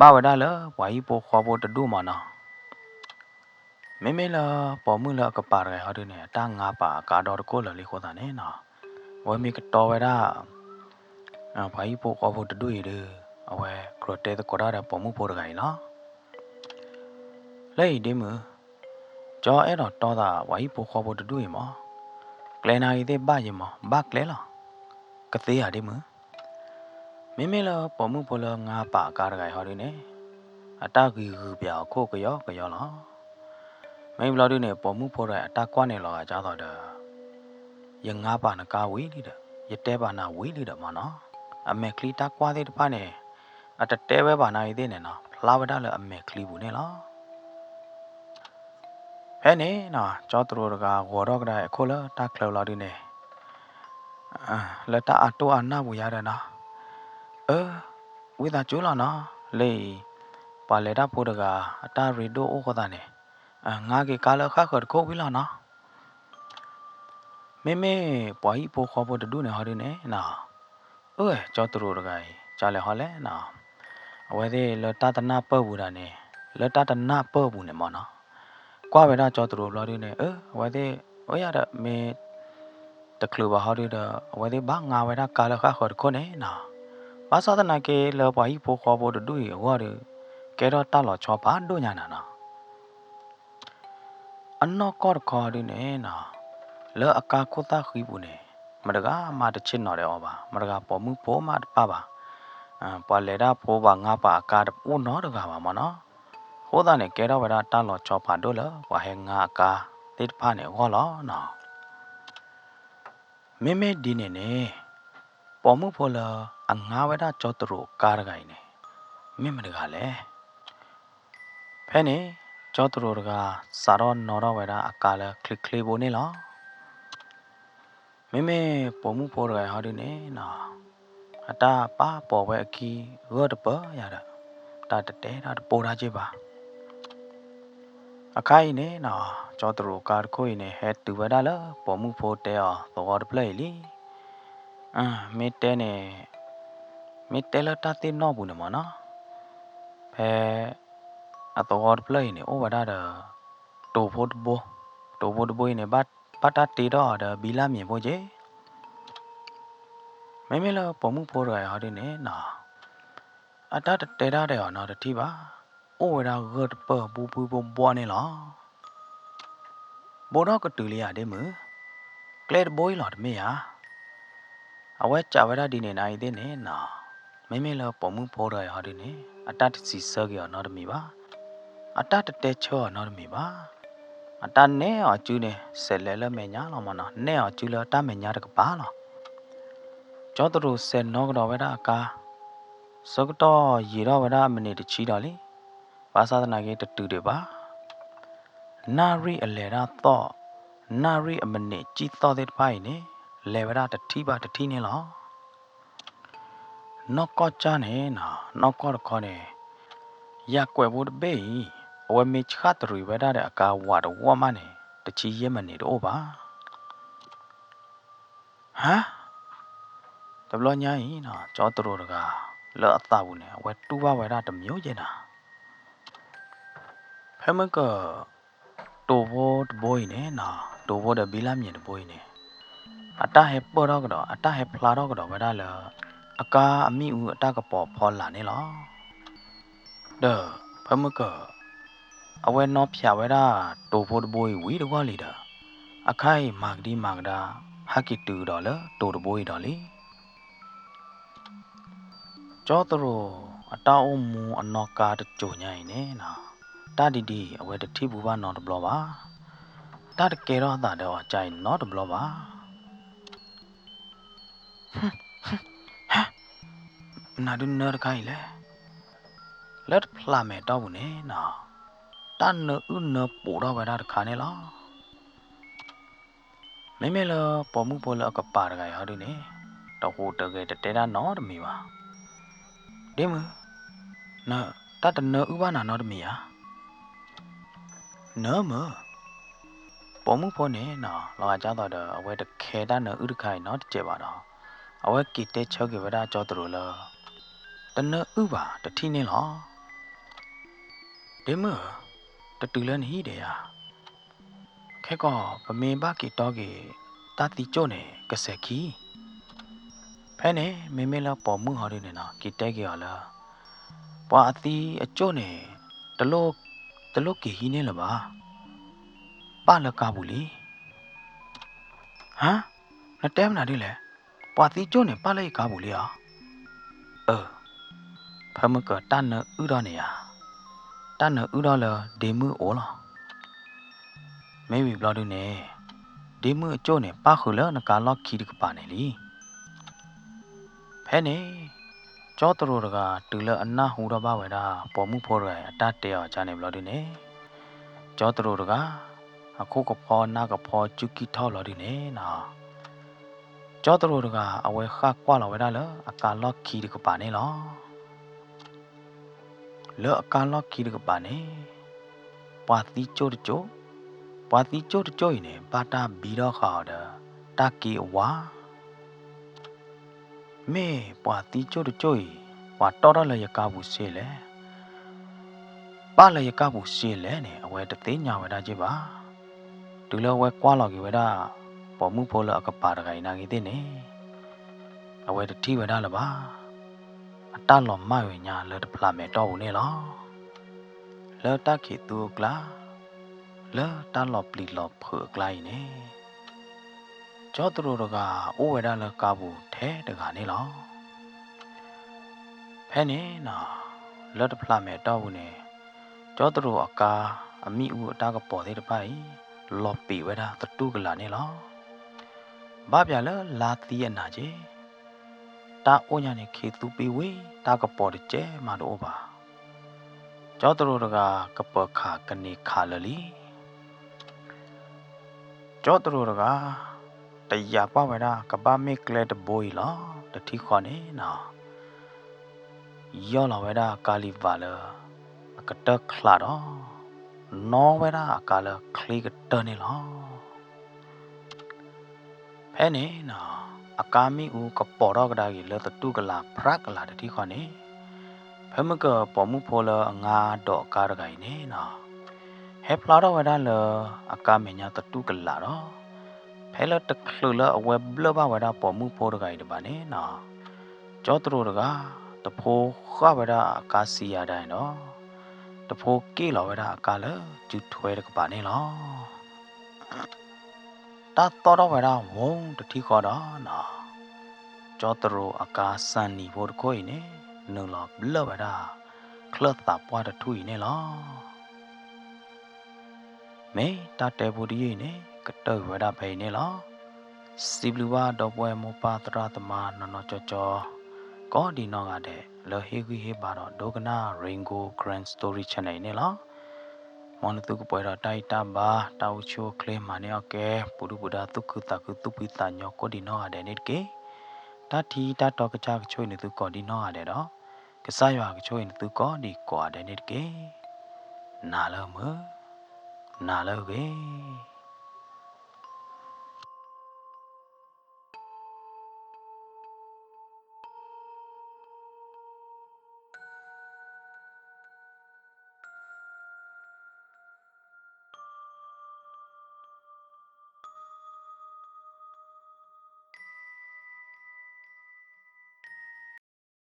ဘၣ်ဝဲဒၣ်လၢပှၤဟံၣ်ဖိဃီဖိတဒူၣ်မ့ၢ်နီၤ, မ့မ့ၢ်လၢပိာ်မုၣ်လၢအကပၤတဂၤအံၤဟီဒုန့ၣ် အတၢ်ငါပာ်အကါဒီတကိၣ်လၢာ်လံအဃိသတးန့ၣ်နီၤ, အဝဲမ့ၢ်ကတီဝဲဒၣ် ပှၤဟံၣ်ဖိဃီဖိတဒူၣ်အံၤဒီး အဝဲကြၢးတဲသကိးတၢ်ဒီးပိာ်မုၣ်ဖိတဂၤအံၤလီၤ. လၢအံၤဒ့မုၣ်, ကၠီအဲၣ်ဒိးတီသးပှၤဟံၣ်ဖိဃီဖိတဒူၣ်အံၤမး, ကျဲနၤဂ့ၤသ့ၣ်ဘၣ်ယံၤမး, ဘၣ်ကျဲလီၤ. ကသ့ဧါဒ့မုၣ်. မ့မ့ၢ်လၢပိာ်မုၣ်ဖိလၢငါပာ်အကါတဂၤအံၤဟီဒုန့ၣ်, အတၢ်ဂံၤဂုၤပၠးအီၤခိၣ်ကယီကယီလီၤ. မ့ၢ်ဘျီဒုန့ၣ် ပိာ်မုၣ်ဖိတဂၤအံၤအတၢ်ကွၢ်န့ၣ်လီၤဂာ်ကၢ်သိးဒီး ယငါပာ်နကါဝံၤလံဒီး ယတဲပာ်နၤဝံၤလံဒီးမ့ၢ်နီၤ, အမဲာ်ချံတၢ်ကွၢ်သ့ၣ်တဖၣ်န့ၣ် အတတဲဝဲဘၣ်နၤဂ့ၤသ့ၣ်န့ၣ်နီၤ ဖျါဝဲဒၣ်လၢအမဲာ်ချံပူၤန့ၣ်လီၤ. ဖဲန့ၣ်နီၤ ကၠီတရူးတဂၤဂီၤထီၣ်ကဒါအခိၣ်လၢတၢ်ချၢဘျီဒုန့ၣ် လၢတၢ်အတိၢ်အနၢ်ပူၤယါဒီးနီၤ, အၢ, ဝံသးစူၤလီၤနီၤ, လၢအံၤ ပှၤလဲၤတၢ်ဖိတဂၤ အတၢ်ရ့ဒိၣ်အိၣ်ဃိသတးန့ၣ်, ငါက့ၤကါလၢဃၣ်ဃၢၤတခိၣ်ဝံၤလီၤနီၤ. မ့မ့ၢ်ပှၤဟံၣ်ဖိဃီဖိတဒူၣ်န့ၣ်ဟီဒုန့ၣ်နီၤ, အၢ ကၠီတရူးတဂၤအံၤ ကၢ်လဲၤဟီလဲၣ်နီၤ, အဝဲသ့ၣ်လၢတၢ်တနၢ်ပၢၢ်ပူၤဒၣ်န့ၣ်, လၢတၢ်တနၢ်ပၢၢ်ပူၤန့ၣ်မ့ၢ်နီၤ, ကွၢ်ဝဲဒၣ်ကၠီတရူးဘျီဒုန့ၣ် အၢ အဝဲသ့ၣ် အၢယၤဒီးမ့ၢ် တချုးဘၣ်ဟီဒုဒီး အဝဲသ့ၣ်ဘၣ်ငါဝဲဒၣ်ကါလၢဃၣ်ဃၢၤတခိၣ်န့ၣ်နီၤ, ဘၣ်ဆၣ်သနာ်က့လၢပှၤဟံၣ်ဖိဃီဖိတဒူၣ်အံၤအဂီၢ်ဒီး ကဲထီၣ်တၢ်လီၤဆီဖးဒိၣ်ညါနၤနီၤ. အနီၢ်ကီၢ်တခီဒုန့ၣ်နီၤ, လၢအကါခိၣ်သၣ်ဃံပူၤန့ၣ် မတဂၤမးတဆ့ၣ်နီၤဒဲးအီၤဘၣ်, မတဂၤပိာ်မုၣ်ဖိမးတပၢ်ဘၣ်, ပှၤလဲၤတၢ်ဖိပှၤငါပာ်အကါတအိၣ်နီတဂၤဘၣ်မ့ၢ်နီၤ, အဃိသတးန့ၣ် ကဲထီၣ်ဝဲဒၣ်တၢ်လီၤဆီဖးဒိၣ်လၢပှၤဟဲငါအကါသ့ၣ်တဖၣ်န့ၣ်အဂီၢ်လီၤနီၤ. မ့မ့ၢ်ဒ်န့ၣ်န့ၣ်, ပိာ်မုၣ်ဖိလၢအငါဝဲဒၣ်ကၠီတရူးအကါတဂၤအံၤန့ၣ် မ့ၢ်မတဂၤလဲၣ်. ဖဲန့ၣ် ကၠီတရူးတဂၤ စးထီၣ်နီၣ်ထီၣ်ဝဲဒၣ်အကါလၢချ့ချ့ဖိန့ၣ်လီၤ. မ့မ့ၢ်ပိာ်မုၣ်ဖိတဂၤအံၤဟီဒုန့ၣ်နီၤ, အတၢ်ပာ်ပိာ်ဝဲအခံဂၢၢ်တပၢၢ်ယၤဒီး တၢ်တတဲတၢ်တပိာ်တၢ်က့ဘၣ်. အခါအံၤန့ၣ်နီၤ, ကၠီတရူးအကါတခိၣ်အံၤန့ၣ် ဟဲတုၤဝဲဒၣ်လၢပိာ်မုၣ်ဖိတဲအီၤသဝီတဖျၢၣ်အံၤလံ. မ့ၢ်တဲန့ၣ်, မ့ၢ်တဲလၢတၢ်သ့ၣ်နီၣ်ပူၤန့ၣ်မ့ၢ်နီၤ, ဖဲအသဝီတဖျၢၣ်အံၤန့ၣ် အိၣ်ဝဲဒၣ်ဒီး တိၤဖိတဘိ, တိၤဖိတဘိအံၤန့ၣ် ဘၣ်တၢ်တ့ထီၣ်အီၤဒီးဘံလၢမံၤဖိက့. မ့မ့ၢ်လၢပိာ်မုၣ်ဖိတဂၤအံၤဟီဒုန့ၣ်နီၤ, အတၢ်တတဲတၢ်ဒီးအီၤနီတထံၣ်ဘၣ်. အိၣ်ဝဲဒၣ်ဂၢၢ်တပၢၢ်ဘိဘိဘိဘိန့ၣ်လီၤ. ဘိထီၣ်ကတုၤလံဧါဒ့မုၣ်, ကျဲတဘိအံၤလီၤတမ့ၢ်ဧါ. အဝဲစံးဝဲဒၣ်ဒ်န့ၣ်နၤအံၤသ့ၣ်န့ၣ်နီၤ, မ့မ့ၢ်လၢပိာ်မုၣ်ဖိတဂၤအံၤဟီဒုန့ၣ် အတၢ်တစံးဆၢက့ၤအီၤနီတမံၤဘၣ်. အတၢ်တတဲဆၢအီၤနီတမံၤဘၣ်. အတၢ်နဲၣ်အီၤစုန့ၣ် စဲးလဲၤလၢမဲာ်ညါလီၤမ့ၢ်နီၤ, နဲၣ်အီၤစုလၢတၢ်မဲာ်ညါတကပၤလီၤ. ကၠီတရူးစဲးနီၣ်ကဒီးဝဲဒၣ်အကါ, ဆၢကတီၢ်ယံာ်ထီၣ်ဝဲဒၣ်အမံးနံးတဆံဒီးလံ. ဘၣ်ဆၣ်သနာ်က့တတုၤဒံးဘၣ်. နၣ်ရံၣ်အလဲၤတၢ်သီၣ်, နၣ်ရံၣ်အမံးနံးကံၢ်သီၣ်သ့ၣ်တဖၣ်အံၤန့ၣ် လဲၤဝဲဒၣ်တထံၣ်ဘၣ်တထံၣ်န့ၣ်လီၤ. နီၢ်ကီၢ်ကၢ်န့ၣ်နီၤ, နီၢ်ကီၢ်တခီန့ၣ် ယၤကွဲးဖိတဘ့ၣ်အံၤ အဝဲမ့ၢ်ဆှၣ်တရံးဝဲဒၣ်ဒီးအကါဝးတဝီၢ်မးန့ၣ် တဆံယဲၢ်မံးနံးတအိၣ်ဘၣ်. ဟါ, တဘျီညါအံၤနီၤ, ကၠီတရူးတဂၤ လၢအသးပူၤန့ၣ် အဝဲတူၢ်ဘၣ်ဝဲဒၣ်တမံၤယဲၢ်နၤ. ဖဲမ့ၢ်က တူ တိၤဖိတဘိအံၤန့ၣ်နီၤ, တိၤဖိဒီးဘံလၢမံၤတဘိအံၤန့ၣ်, အတၢ်ဟဲပၢၢ်ထီၣ်ကဒီး အတၢ်ဟဲဖျါထီၣ်ကဒီးဝဲဒၣ်လၢ အကါအမံၣ်အူအတၢ်ကပီၤဖီလာ်န့ၣ်လီၤ. ဒီးဖဲမုၢ်ကၢၢ် အဝဲနီၣ်ဖၠးဝဲဒၣ်တိၤဖိတဘိအံၤဝံၤတဂီၢ်လံဒီး, အခါအံၤမၤကဒံမၤကဒါ ဟဲက့ၤတုၤကဒီးလၢတိၤတဘိအံၤဒီးလံ. ကၠီသရိာ်အတၢ်အိၣ်မူအနီၢ်ကါတစိၤညါအံၤန့ၣ်နီၤ, တၢ်ဒ်ဒ်အံၤအဝဲတထံၣ်ဘူးဘၣ်နီတဘျီဘၣ်. တၢ်တကဲထီၣ်အသးဒီးအီၤကါအံၤနီတဘျီဘၣ်. ဟဲ, နၤဒုးနၢတခါအံၤလဲၣ်, လၢတဖျးမဲာ်တီၢ်ပူၤန့ၣ်နီၤ, တၢ်နၢအုၣ်နၢပိာ်ထီၣ်ဝဲဒၣ်တခါန့ၣ်လီၤ. မ့မ့ၢ်လၢပိာ်မုၣ်ဖိလၢအကပၤတဂၤအံၤဟီဒုန့ၣ်, တဟူးတဂဲၤတတဲတၢ်နီတမံၤဘၣ်. ဒ့မုၣ်, တၢ်တနၢအုၣ်ဘၣ်နၤနီတမံၤဧါ. နၢမုၢ်, ပိာ်မုၣ်ဖိန့ၣ်နီၤ လီၤဂာ်ဒ်သိးဒီး အဝဲတခဲတၢ်နၢအုၣ်တခါအံၤနီတစဲးဘၣ်ဒီး, အဝဲက့ၤတဲဆၢက့ၤဝဲဒၣ်ကၠီသရိာ်လၢ တနၢအုၣ်ဘၣ်တထံၣ်န့ၣ်လီၤ. ဒ့မုၣ်ဧၢ, တတုၤလၢနဟံၣ်ဒံးဧါ. ခဲကီး ပမ့ၢ်ဘၣ်က့ၤတီက့ၤ တၢ်သံကၠိၣ်န့ၣ် ကစဲးခံ. ဖဲန့ၣ် မ့မ့ၢ်လၢပိာ်မုၣ်ဟီဒုန့ၣ်နီၤ က့ၤတဲက့ၤအီၤလၢ ပှၤအသံအကၠိၣ်န့ၣ် တလိၣ်က့ၤဟံးန့ၢ်လၢၤဘၣ်. ပၢ်လၢကါပူၤလံ. ဟါ, နတဲမနုၤဒ်လဲၣ်, ပှၤသံကၠိၣ်န့ၣ် ပၢ်လၢယကါပူၤလံဧါ. အၢ, ဖဲမုၢ်ကၢၤတၢ်နၢအုၣ်ထီၣ်န့ၣ်ဧါ, တၢ်နၢအုၣ်ထီၣ်လၢဒ့မုၣ်အအိၣ်လီၤ. မ့ၢ်ဝံၤဘျီဒုန့ၣ် ဒ့မုၣ်အကၠိၣ်န့ၣ် ပၣ်ဃုာ်လၢနကါလီၢ်ခံတကပၤန့ၣ်လံ. ဖဲန့ၣ် ကၠီသရိာ်တဂၤတုၤလၢအနၢ်ဟူထီၣ်ဘၣ်ဝဲဒၣ် ပိာ်မုၣ်ဖိတဂၤအံၤအတၢ်တဲအီၤကါန့ၣ်ဘျီဒုန့ၣ်, ကၠီသရိာ်တဂၤ အခိၣ်ကဖီနၢ်ကဖီကူကံၢ်ထီၣ်ဘျီဒုန့ၣ်နီၤ, ကၠီသရိာ်တဂၤ အဝဲဃၣ်ကွၢ်လီၤဝဲဒၣ်လၢအကါလီၢ်ခံတကပၤန့ၣ်လီၤ. လၢအကါလီၢ်ခံတကပၤန့ၣ် ပှၤသံကၠိၣ်တကၠိၣ်, ပှၤသံကၠိၣ်တကၠိၣ်အံၤန့ၣ် ဘၣ်တၢ်ဘံထီၣ်ဃာ်အီၤဒီး တၢ်က့အဝါ. မ့ၢ်ပှၤသံကၠိၣ်တကၠိၣ်အံၤ ပှၤတီၣ်ထီၣ်လၢယကါပူၤစ့လဲၣ်, ပၣ်လၢယကါပူၤစ့လဲၣ်န့ၣ် အဝဲတသ့ၣ်ညါဝဲဒၣ်က့ဘၣ်. တုၤလၢအဝဲကွၢ်လီၤက့ၤဝဲဒၣ် ပိာ်မုၣ်ဖိလၢအကပၤတဂၤအံၤနာ်ဂ့ၤသ့ၣ်န့ၣ် အဝဲတထံၣ်ဝဲဒၣ်လၢၤဘၣ်. အတၢ်လီၤမၢ်ဝဲညါလၢတဖျးမဲာ်တီၢ်ပူၤန့ၣ်လီၤ. လၢတၢ်ခံးသူအကျါ, လၢတၢ်လီၤပျံၤလီၤဖုးအကျါအံၤန့ၣ် ကၠီသရိာ်တဂၤအိၣ်ဝဲဒၣ်လၢကါပူၤထဲတဂၤန့ၣ်လီၤ. ဖဲန့ၣ်နီၤ, လၢတဖျးမဲာ်တီၢ်ပူၤန့ၣ် ကၠီသရိာ်အကါအမံၣ်အူအတၢ်ကပီၤသ့ၣ်တဖၣ်အံၤ လီၤပံာ်ဝဲဒၣ်သတူၢ်ကလာ်န့ၣ်လီၤ. ဘၣ်ပၠးလၢလါသံအနၤက့ တၢ်အိၣ်ညါန့ၣ် ခံးသူပံဝံၤ တၢ်ကပီၤတကဲမးတအိၣ်ဘၣ်. ကၠီသရိာ်တဂၤကပၢၤခးကန့ၢ်ခးလၢာ်လံ. ကၠီသရိာ်တဂၤ တယာ်ကွၢ်ဝဲဒၣ် ကဘၣ်မ့ၢ်ကျဲတဘိအံၤလီၤ တထံၣ်ဃီန့ၣ်နီၤ, ယီၢ်လီၤဝဲဒၣ်ကါလံၤဘၣ်လၢ အကတၢၢ်ချးဒီး နီၣ်ဝဲဒၣ်အကါလၢချ့ကတၢၢ်န့ၣ်လီၤ. ဖဲန့ၣ်နီၤ, အကါမံၣ်အူကပီၤထီၣ်ကဒါက့ၤလၢသတူၢ်ကလာ်ဖြးကလာ်တထံၣ်ဃီန့ၣ်, ဖဲမုၢ်ကၢၤပိာ်မုၣ်ဖိလၢအငါဒိးအကါတဂၤအံၤန့ၣ်နီၤ, ဟဲဖျါထီၣ်ဝဲဒၣ်လၢအကါမဲာ်ညါသတူၢ်ကလာ်ဒီး, ဖဲလၢတချုးလၢအဝဲဘျၢၣ်ဘၣ်ဝဲဒၣ်ပိာ်မုၣ်ဖိတဂၤအံၤတဘၣ်န့ၣ်နီၤ, ကၠီသရိာ်တဂၤ တဖိဃၣ်ဝဲဒၣ်အကါစံယၤဒၣ်အံၤဒီး တဖိက့ၣ်လီၤဝဲဒၣ်အကါလၢစုထွဲတကပၤန့ၣ်လီၤ. တၢ်သီၣ်ထီၣ်ဝဲဒၣ်ဝီတထံၣ်ဃီဒီးနီၤ, ကၠီသရိာ်အကါစၢ်နံၤဖိတခိၣ်အံၤန့ၣ် နုာ်လီၤဘျၢၣ်ဝဲဒၣ် ချၢၣ်သးပှၢ်တထူၣ်အံၤန့ၣ်လီၤ. မ့ၢ်တၢ်တဲဖိတယုၢ်အံၤန့ၣ် ကတၢၢ်ကွံာ်ဝဲဒၣ်ဖဲအံၤန့ၣ်လီၤ. စံးဘျုးဘၣ်ဒီပုၢ်ဝဲၢ်မိၢ်ပၢ်သရၣ်သမါနီၢ်နီၢ်ကၠီကၠီ ကိးဒံးနီၢ်ဂၤဒဲး လၢဟ့ၣ်ဂံၢ်ဟ့ၣ်ဘါဒီးဒိကနၣ် Rain Gold Karen Story Channel အံၤန့ၣ်လီၤ. မ်နသုကပှဲၤဒီးတၢ်အံၣ်တၢ်ဘါ တၢ်အိၣ်ဆူၣ်အိၣ်ချ့မၤန့ၢ်အီၣ်ကဲ ပူၤဒုၣ်ပူၤဒါ သူၣ်ခုသးခု သူၣ်ဖှံသးညီကိးဒံးနီၢ်ဂၤဒဲးန့ၣ်တက့ၢ်. တၢ်ထံတၢ်တီကစၢ်ကဆိၣ်ဂ့ၤနသုကိးဒံးနီၢ်ဂၤဒဲးဒီး ကစၢ်ယွၤကဆိၣ်ဂ့ၤနသုကိးဒံးကိးဂၤဒဲးန့ၣ်တက့ၢ်. နၤလၢမုၢ်, နၤလၢဂ့ၤ.